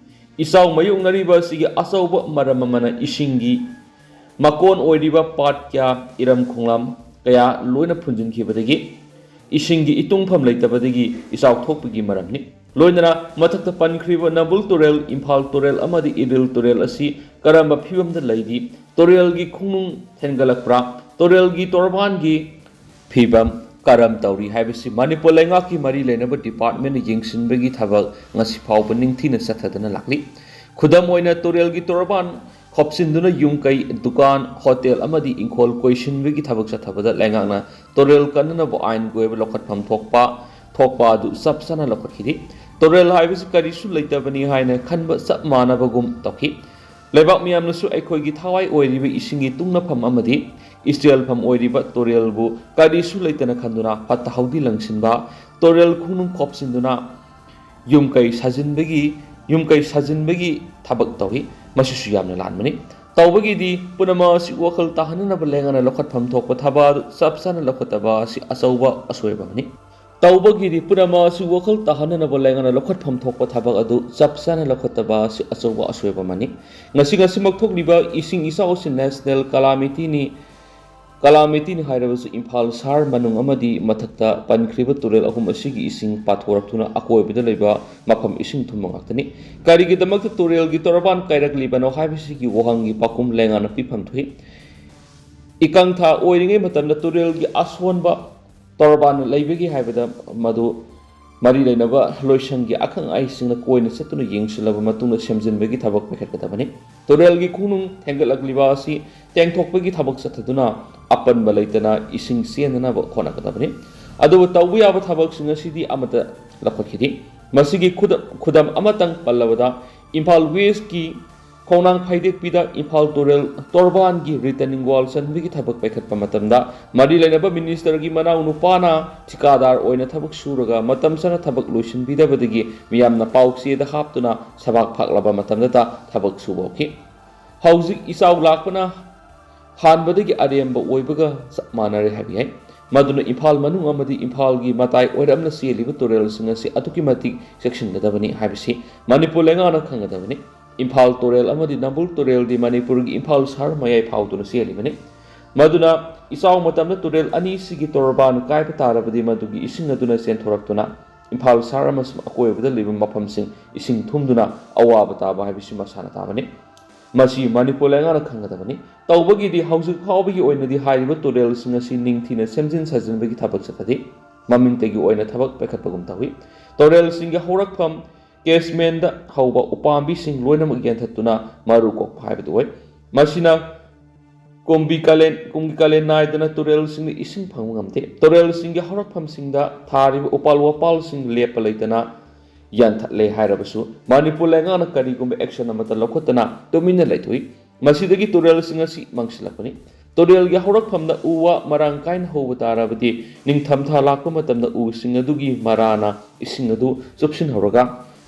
ꯏꯆꯥꯎ ꯃꯥꯌꯣꯛꯅꯔꯤꯕ ꯑꯁꯤꯒꯤ ꯑꯆꯧꯕ ꯃꯔꯝ ꯑꯃꯅ ꯏꯁꯤꯡꯒꯤ ꯃꯀꯣꯟ ꯑꯣꯏꯔꯤꯕ ꯄꯥꯠ ꯀꯌꯥ, ꯏꯔꯝ ꯈꯣꯡꯂꯝ ꯀꯌꯥ ꯂꯣꯏꯅ ꯐꯨꯟꯖꯤꯟꯈꯤꯕꯗꯒꯤ ꯏꯁꯤꯡꯒꯤ ꯏꯇꯨꯡꯐꯝ ꯂꯩꯇꯕꯗꯒꯤ ꯏꯆꯥꯎ ꯊꯣꯛꯄꯒꯤ ꯃꯔꯝꯅꯤ꯫ ꯂꯣꯏꯅꯅ ꯃꯊꯛꯇ ꯄꯟꯈ꯭ꯔꯤꯕ ꯅꯝꯕꯨꯜ ꯇꯨꯔꯦꯜ, ꯏꯝꯐꯥꯜ ꯇꯨꯔꯦꯜ ꯑꯃꯗꯤ ꯏꯔꯤꯜ ꯇꯨꯔꯦꯜ ꯑꯁꯤ ꯀꯔꯝꯕ ꯐꯤꯕꯝꯗ ꯂꯩꯔꯤ, ꯇꯨꯔꯦꯜꯒꯤ ꯈꯣꯡꯅꯨꯡ ꯍꯦꯟꯒꯠꯂꯛꯄ꯭ꯔꯥ, ꯇꯨꯔꯦꯜꯒꯤ ꯇꯣꯔꯕꯥꯟꯒꯤ ꯐꯤꯕꯝ ꯀꯔꯝ ꯇꯧꯔꯤ ꯍꯥꯏꯕꯁꯤ ꯃꯅꯤꯄꯨꯔ ꯂꯩꯉꯥꯛꯀꯤ ꯃꯔꯤ ꯂꯩꯅꯕ department ꯅ ꯌꯦꯡꯁꯤꯟꯕꯒꯤ ꯊꯕꯛ ꯉꯁꯤ ꯐꯥꯎꯕ ꯅꯤꯡꯊꯤꯅ ꯆꯠꯊꯗꯨꯅ ꯂꯥꯛꯂꯤ꯫ ꯈꯨꯗꯝ ꯑꯣꯏꯅ, ꯇꯨꯔꯦꯜꯒꯤ ꯇꯣꯔꯕꯥꯟ ꯈꯣꯞꯆꯤꯟꯗꯨꯅ ꯌꯨꯝ ꯀꯩ, ꯗꯨꯀꯥꯟ, ꯍꯣꯇꯦꯜ ꯑꯃꯗꯤ ꯏꯪꯈꯣꯜ ꯀꯣꯏꯁꯤꯟꯕꯒꯤ ꯊꯕꯛ ꯆꯠꯊꯕꯗ ꯂꯩꯉꯥꯛꯅ ꯇꯨꯔꯦꯜ ꯀꯟꯅꯅꯕ ꯑꯥꯏꯟꯒꯤ ꯑꯣꯏꯕ ꯂꯧꯈꯠꯐꯝ ꯊꯣꯛꯄ, ꯊꯣꯛꯄ ꯑꯗꯨ ꯆꯞ ꯆꯥꯅ ꯂꯧꯈꯠꯈꯤꯗꯦ꯫ ꯇꯨꯔꯦꯜ ꯍꯥꯏꯕꯁꯤ ꯀꯔꯤꯁꯨ ꯂꯩꯇꯕꯅꯤ ꯍꯥꯏꯅ ꯈꯟꯕ ꯆꯞ ꯃꯥꯟꯅꯕꯒꯨꯝ ꯇꯧꯈꯤ꯫ ꯂꯩꯕꯥꯛ ꯃꯤꯌꯥꯝꯅꯁꯨ ꯑꯩꯈꯣꯏꯒꯤ ꯊꯋꯥꯏ ꯑꯣꯏꯔꯤꯕ ꯏꯁꯤꯡꯒꯤ ꯇꯨꯡꯅꯐꯝ ꯑꯃꯗꯤ ꯏꯆꯦꯜꯐꯝ ꯑꯣꯏꯔꯤꯕ ꯇꯨꯔꯦꯜꯕꯨ ꯀꯔꯤꯁꯨ ꯂꯩꯇꯅ ꯈꯟꯗꯨꯅ ꯐꯠꯇ ꯍꯥꯎꯗꯤ ꯂꯪꯁꯤꯟꯕ, ꯇꯨꯔꯦꯜ ꯈꯣꯡꯅꯨꯡ ꯈꯣꯞꯆꯤꯟꯗꯨꯅ ꯌꯨꯝ ꯀꯩ ꯁꯥꯖꯤꯟꯕꯒꯤ, ꯌꯨꯝ ꯀꯩ ꯁꯥꯖꯤꯟꯕꯒꯤ ꯊꯕꯛ ꯇꯧꯏ꯫ ꯃꯁꯤꯁꯨ ꯌꯥꯝꯅ ꯂꯥꯟꯕꯅꯤ꯫ ꯇꯧꯕꯒꯤꯗꯤ ꯄꯨꯝꯅꯃꯛ ꯑꯁꯤ ꯋꯥꯈꯜ ꯇꯥꯍꯟꯅꯅꯕ ꯂꯩꯉꯥꯛꯅ ꯂꯧꯈꯠꯐꯝ ꯊꯣꯛꯄ ꯊꯕꯛ ꯑꯗꯨ ꯆꯞ ꯆꯥꯅ ꯂꯧꯈꯠꯇꯕ ꯑꯁꯤ ꯑꯆꯧꯕ ꯑꯁꯣꯏꯕ ꯑꯃꯅꯤ꯫ ꯇꯧꯕꯒꯤꯗꯤ ꯄꯨꯝꯅꯃꯛ ꯑꯁꯤ ꯋꯥꯈꯜ ꯇꯥꯍꯟꯅꯅꯕ ꯂꯩꯉꯥꯛꯅ ꯂꯧꯈꯠꯐꯝ ꯊꯣꯛꯄ ꯊꯕꯛ ꯑꯗꯨ ꯆꯞ ꯆꯥꯅ ꯂꯧꯈꯠꯇꯕ ꯑꯁꯤ ꯑꯆꯧꯕ ꯑꯁꯣꯏꯕ ꯑꯃꯅꯤ꯫ ꯉꯁꯤ ꯉꯁꯤꯃꯛ ꯊꯣꯛꯂꯤꯕ ꯏꯁꯤꯡ ꯏꯆꯥꯎ ꯑꯁꯤ national calamity ꯅꯤ꯫ Calamity ꯅꯤ ꯍꯥꯏꯔꯕꯁꯨ ꯏꯝꯐꯥꯜ ꯁꯍꯔ ꯃꯅꯨꯡ ꯑꯃꯗꯤ ꯃꯊꯛꯇ ꯄꯟꯈ꯭ꯔꯤꯕ ꯇꯨꯔꯦꯜ ꯑꯍꯨꯝ ꯑꯁꯤꯒꯤ ꯏꯁꯤꯡ ꯄꯥꯊꯣꯔꯛꯇꯨꯅ ꯑꯀꯣꯏꯕꯗ ꯂꯩꯕ ꯃꯐꯝ ꯏꯁꯤꯡ ꯊꯨꯝꯕ ꯉꯥꯛꯇꯅꯤ꯫ ꯀꯔꯤꯒꯤꯗꯃꯛꯇ ꯇꯨꯔꯦꯜꯒꯤ ꯇꯣꯔꯕꯥꯟ ꯀꯥꯏꯔꯛꯂꯤꯕꯅꯣ ꯍꯥꯏꯕꯁꯤꯒꯤ ꯋꯥꯍꯪꯒꯤ ꯄꯥꯎꯈꯨꯝ ꯂꯩꯉꯥꯛꯅ ꯄꯤꯐꯝ ꯊꯣꯛꯏ꯫ ꯏꯀꯪ ꯊꯥ ꯑꯣꯏꯔꯤꯉꯩ ꯃꯇꯝꯗ ꯇꯨꯔꯦꯜꯒꯤ ꯑꯁꯣꯟꯕ ꯇꯣꯔꯕꯥꯟ ꯂꯩꯕꯒꯤ ꯍꯥꯏꯕꯗ ꯃꯗꯨ ꯃꯔꯤ ꯂꯩꯅꯕ ꯂꯣꯏꯁꯪꯒꯤ ꯑꯈꯪ ꯑꯍꯩꯁꯤꯡꯅ ꯀꯣꯏꯅ ꯆꯠꯇꯨꯅ ꯌꯦꯡꯁꯤꯜꯂꯕ ꯃꯇꯨꯡꯗ ꯁꯦꯝꯖꯤꯟꯕꯒꯤ ꯊꯕꯛ ꯄꯥꯏꯈꯠꯀꯗꯕꯅꯤ꯫ ꯇꯨꯔꯦꯜꯒꯤ ꯈꯣꯡꯅꯨꯡ ꯊꯦꯡꯒꯠꯂꯛꯂꯤꯕ ꯑꯁꯤ ꯇꯦꯡꯊꯣꯛꯄꯒꯤ ꯊꯕꯛ ꯆꯠꯊꯗꯨꯅ ꯑꯄꯟꯕ ꯂꯩꯇꯅ ꯏꯁꯤꯡ ꯆꯦꯟꯗꯅꯕ ꯍꯣꯠꯅꯒꯗꯕꯅꯤ꯫ ꯑꯗꯨꯕꯨ ꯇꯧꯕ ꯌꯥꯕ ꯊꯕꯛꯁꯤꯡ ꯑꯁꯤꯗꯤ ꯑꯃꯠꯇ ꯂꯧꯈꯠꯈꯤꯗꯦ꯫ ꯃꯁꯤꯒꯤ ꯈꯨꯗ-, ꯈꯨꯗꯝ ꯑꯃꯇꯪ ꯄꯜꯂꯕꯗ, ꯏꯝꯐꯥꯜ ꯋꯦꯁꯀꯤ ꯈꯣꯡꯅꯥꯡ ꯐꯩꯗꯦꯛꯄꯤꯗ ꯏꯝꯐꯥꯜ ꯇꯨꯔꯦꯜ ꯇꯣꯔꯕꯥꯟꯒꯤ retaining wall ꯆꯟꯕꯒꯤ ꯊꯕꯛ ꯄꯥꯏꯈꯠꯄ ꯃꯇꯝꯗ, ꯃꯔꯤ ꯂꯩꯅꯕ ꯃꯤꯅꯤꯁꯇꯔꯒꯤ ꯃꯅꯥꯎ ꯅꯨꯄꯥꯅ ꯊꯤꯀꯥꯗꯥꯔ ꯑꯣꯏꯅ ꯊꯕꯛ ꯁꯨꯔꯒ ꯃꯇꯝ ꯆꯥꯅ ꯊꯕꯛ ꯂꯣꯏꯁꯤꯟꯕꯤꯗꯕꯗꯒꯤ ꯃꯤꯌꯥꯝꯅ ꯄꯥꯎꯆꯦꯗ ꯍꯥꯞꯇꯨꯅ ꯁꯕꯥꯛ ꯐꯥꯛꯂꯕ ꯃꯇꯝꯗꯇ ꯊꯕꯛ ꯁꯨꯕ ꯍꯧꯈꯤ꯫ ꯍꯧꯖꯤꯛ ꯏꯆꯥꯎ ꯂꯥꯛꯄꯅ ꯍꯥꯟꯕꯗꯒꯤ ꯑꯔꯦꯝꯕ ꯑꯣꯏꯕꯒ ꯆꯞ ꯃꯥꯟꯅꯔꯦ ꯍꯥꯏꯕ ꯌꯥꯏ꯫ ꯃꯗꯨꯅ ꯏꯝꯐꯥꯜ ꯃꯅꯨꯡ ꯑꯃꯗꯤ ꯏꯝꯐꯥꯜꯒꯤ ꯃꯇꯥꯏ ꯑꯣꯏꯔꯞꯅ ꯆꯦꯜꯂꯤꯕ ꯇꯨꯔꯦꯜꯁꯤꯡ ꯑꯁꯤ ꯑꯗꯨꯛꯀꯤ ꯃꯇꯤꯛ ꯆꯦꯛꯁꯤꯟꯒꯗꯕꯅꯤ ꯍꯥꯏꯕꯁꯤ ꯃꯅꯤꯄꯨꯔ ꯂꯩꯉꯥꯛꯅ ꯈꯪꯒꯗꯕꯅꯤ꯫ ꯏꯝꯐꯥꯜ ꯇꯨꯔꯦꯜ ꯑꯃꯗꯤ ꯅꯝꯕꯨꯜ ꯇꯨꯔꯦꯜꯗꯤ ꯃꯅꯤꯄꯨꯔꯒꯤ ꯏꯝꯐꯥꯜ ꯁꯍꯔ ꯃꯌꯥꯏ ꯐꯥꯎꯗꯨꯅ ꯆꯦꯜꯂꯤꯕꯅꯤ꯫ ꯃꯗꯨꯅ ꯏꯆꯥꯎ ꯃꯇꯝꯗ ꯇꯨꯔꯦꯜ ꯑꯅꯤꯁꯤꯒꯤ ꯇꯣꯔꯕꯥꯟ ꯀꯥꯏꯕ ꯇꯥꯔꯕꯗꯤ ꯃꯗꯨꯒꯤ ꯏꯁꯤꯡ ꯑꯗꯨꯅ ꯆꯦꯟꯊꯣꯔꯛꯇꯨꯅ ꯏꯝꯐꯥꯜ ꯁꯍꯔ ꯑꯃꯁꯨꯡ ꯑꯀꯣꯏꯕꯗ ꯂꯩꯕ ꯃꯐꯝꯁꯤꯡ ꯏꯁꯤꯡ ꯊꯨꯝꯗꯨꯅ ꯑꯋꯥꯕ ꯇꯥꯕ ꯍꯥꯏꯕꯁꯤ ꯃꯁꯥꯅ ꯇꯥꯕꯅꯤ꯫ ꯃꯁꯤ ꯃꯅꯤꯄꯨꯔ ꯂꯩꯉꯥꯛꯅ ꯈꯪꯒꯗꯕꯅꯤ꯫ ꯇꯧꯕꯒꯤꯗꯤ ꯍꯧꯖꯤꯛ ꯐꯥꯎꯕꯒꯤ ꯑꯣꯏꯅꯗꯤ ꯍꯥꯏꯔꯤꯕ ꯇꯨꯔꯦꯜꯁꯤꯡ ꯑꯁꯤ ꯅꯤꯡꯊꯤꯅ ꯁꯦꯝꯖꯤꯟ ꯁꯥꯖꯤꯟꯕꯒꯤ ꯊꯕꯛ ꯆꯠꯊꯗꯦ꯫ ꯃꯃꯤꯡꯇꯒꯤ ꯑꯣꯏꯅ ꯊꯕꯛ ꯄꯥꯏꯈꯠꯄꯒꯨꯝ ꯇꯧꯏ꯫ ꯇꯨꯔꯦꯜꯁꯤꯡꯒꯤ ꯍꯧꯔꯛꯐꯝ catchmentꯗ ꯍꯧꯕ ꯎꯄꯥꯝꯕꯤꯁꯤꯡ ꯂꯣꯏꯅꯃꯛ ꯌꯥꯟꯊꯠꯇꯨꯅ ꯃꯔꯨ ꯀꯣꯛꯄ ꯍꯥꯏꯕꯗꯨ ꯑꯣꯏ꯫ ꯃꯁꯤꯅ ꯀꯨꯝꯕꯤ ꯀꯥꯂꯦꯟ, ꯀꯨꯝꯕꯤ ꯀꯥꯂꯦꯟ ꯅꯥꯏꯗꯅ ꯇꯨꯔꯦꯜꯁꯤꯡꯗ ꯏꯁꯤꯡ ꯐꯪꯕ ꯉꯝꯗꯦ꯫ ꯇꯨꯔꯦꯜꯁꯤꯡꯒꯤ ꯍꯧꯔꯛꯐꯝꯁꯤꯡꯗ ꯊꯥꯔꯤꯕ ꯎꯄꯥꯜ ꯋꯥꯄꯥꯜꯁꯤꯡ ꯂꯦꯞꯄ ꯂꯩꯇꯅ ꯌꯥꯟꯊꯠꯂꯦ ꯍꯥꯏꯔꯕꯁꯨ, ꯃꯅꯤꯄꯨꯔ ꯂꯩꯉꯥꯛꯅ ꯀꯔꯤꯒꯨꯝꯕ action ꯑꯃꯠꯇ ꯂꯧꯈꯠꯇꯅ ꯇꯨꯃꯤꯟꯅ ꯂꯩꯊꯣꯛꯏ꯫ ꯃꯁꯤꯗꯒꯤ ꯇꯨꯔꯦꯜꯁꯤꯡ ꯑꯁꯤ ꯃꯥꯡꯁꯤꯜꯂꯛꯄꯅꯤ꯫ ꯇꯨꯔꯦꯜꯒꯤ ꯍꯧꯔꯛꯐꯝꯗ ꯎ ꯋꯥ ꯃꯔꯥꯡ ꯀꯥꯏꯅ ꯍꯧꯕ ꯇꯥꯔꯕꯗꯤ, ꯅꯤꯡꯊꯝꯊꯥ ꯂꯥꯛꯄ ꯃꯇꯝꯗ ꯎꯁꯤꯡ ꯑꯗꯨꯒꯤ ꯃꯔꯥꯅ ꯏꯁꯤꯡ ꯑꯗꯨ ꯆꯨꯞꯁꯤꯟꯍꯧꯔꯒ,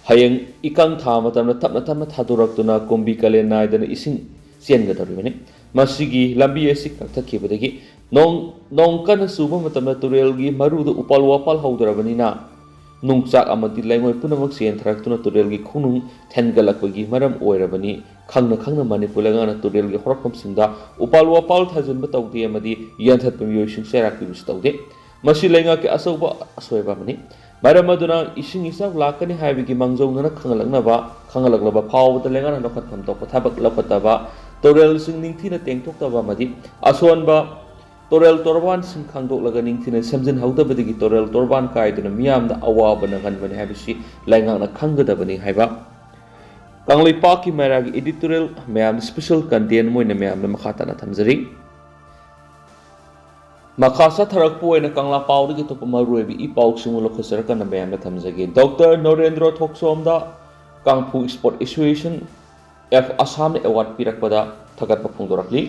ꯍꯌꯦꯡ ꯏꯀꯪ ꯊꯥ ꯃꯇꯝꯗ ꯇꯞꯅ ꯇꯞꯅ ꯊꯥꯗꯣꯔꯛꯇꯨꯅ ꯀꯨꯝꯕꯤ ꯀꯥꯂꯦꯟ ꯅꯥꯏꯗꯅ ꯏꯁꯤꯡ ꯆꯦꯟꯒꯗꯧꯔꯤꯕꯅꯤ꯫ ꯃꯁꯤꯒꯤ ꯂꯝꯕꯤ ꯑꯁꯤ ꯀꯛꯊꯠꯈꯤꯕꯗꯒꯤ ꯅꯣꯡ, ꯅꯣꯡ ꯀꯟꯅ ꯆꯨꯕ ꯃꯇꯝꯗ ꯇꯨꯔꯦꯜꯒꯤ ꯃꯔꯨꯗ ꯎꯄꯥꯜ ꯋꯥꯄꯥꯜ ꯍꯧꯗ꯭ꯔꯕꯅꯤꯅ, ꯅꯨꯡꯆꯥꯛ ꯑꯃꯗꯤ ꯂꯩꯉꯣꯏ ꯄꯨꯝꯅꯃꯛ ꯆꯦꯟꯊꯔꯛꯇꯨꯅ ꯇꯨꯔꯦꯜꯒꯤ ꯈꯣꯡꯅꯨꯡ ꯊꯦꯟꯒꯠꯂꯛꯄꯒꯤ ꯃꯔꯝ ꯑꯣꯏꯔꯕꯅꯤ꯫ ꯈꯪꯅ ꯈꯪꯅ ꯃꯅꯤꯄꯨꯔ ꯂꯩꯉꯥꯛꯅ ꯇꯨꯔꯦꯜꯒꯤ ꯍꯧꯔꯛꯐꯝꯁꯤꯡꯗ ꯎꯄꯥꯜ ꯋꯥꯄꯥꯜ ꯊꯥꯖꯤꯟꯕ ꯇꯧꯗꯦ ꯑꯃꯗꯤ ꯌꯥꯟꯊꯠꯄ ꯃꯤꯑꯣꯏꯁꯤꯡ ꯆꯩꯔꯥꯛ ꯄꯤꯕꯁꯨ ꯇꯧꯗꯦ꯫ ꯃꯁꯤ ꯂꯩꯉꯥꯛꯀꯤ ꯑꯆꯧꯕ ꯑꯁꯣꯏꯕ ꯑꯃꯅꯤ꯫ ꯃꯔꯝ ꯑꯗꯨꯅ ꯏꯁꯤꯡ ꯏꯆꯥꯎ ꯂꯥꯛꯀꯅꯤ ꯍꯥꯏꯕꯒꯤ ꯃꯥꯡꯖꯧꯅꯅ ꯈꯪꯍꯜꯂꯛꯅꯕ, ꯈꯪꯍꯜꯂꯛꯂꯕ ꯐꯥꯎꯕꯗ ꯂꯩꯉꯥꯛꯅ ꯂꯧꯈꯠꯐꯝ ꯊꯣꯛꯄ ꯊꯕꯛ ꯂꯧꯈꯠꯇꯕ, ꯇꯨꯔꯦꯜꯁꯤꯡ ꯅꯤꯡꯊꯤꯅ ꯇꯦꯡꯊꯣꯛꯇꯕ ꯑꯃꯗꯤ ꯑꯁꯣꯟꯕ ꯇꯨꯔꯦꯜ ꯇꯣꯔꯕꯥꯟꯁꯤꯡ ꯈꯪꯗꯣꯛꯂꯒ ꯅꯤꯡꯊꯤꯅ ꯁꯦꯝꯖꯤꯟꯍꯧꯗꯕꯗꯒꯤ ꯇꯨꯔꯦꯜ ꯇꯣꯔꯕꯥꯟ ꯀꯥꯏꯗꯨꯅ ꯃꯤꯌꯥꯝꯗ ꯑꯋꯥꯕ ꯅꯪꯍꯟꯕꯅꯤ ꯍꯥꯏꯕꯁꯤ ꯂꯩꯉꯥꯛꯅ ꯈꯪꯒꯗꯕꯅꯤ ꯍꯥꯏꯕ ꯀꯪꯂꯩꯄꯥꯛꯀꯤ ꯃꯩꯔꯥꯒꯤ editorial ꯃꯌꯥꯝꯗ special content ꯑꯣꯏꯅ ꯃꯌꯥꯝꯗ ꯃꯈꯥ ꯇꯥꯅ ꯊꯝꯖꯔꯤ꯫ ꯃꯈꯥ ꯆꯠꯊꯔꯛꯄ ꯑꯣꯏꯅ ꯀꯪꯂꯥ ꯄꯥꯎꯗꯒꯤ ꯑꯇꯣꯞꯄ ꯃꯔꯨꯑꯣꯏꯕ ꯏ ꯄꯥꯎꯁꯤꯡꯕꯨ ꯂꯧꯈꯠꯆꯔꯀꯥꯟꯗ ꯃꯌꯥꯝꯗ ꯊꯝꯖꯒꯦ꯫ ꯗꯣꯛꯇꯔ ꯅꯣꯔꯦꯟꯗ꯭ꯔꯣ ꯊꯣꯛꯆꯣꯝꯗ kung fu Sport Association of Assam ꯅ award ꯄꯤꯔꯛꯄꯗ ꯊꯥꯒꯠꯄ ꯐꯣꯡꯗꯣꯔꯛꯂꯤ꯫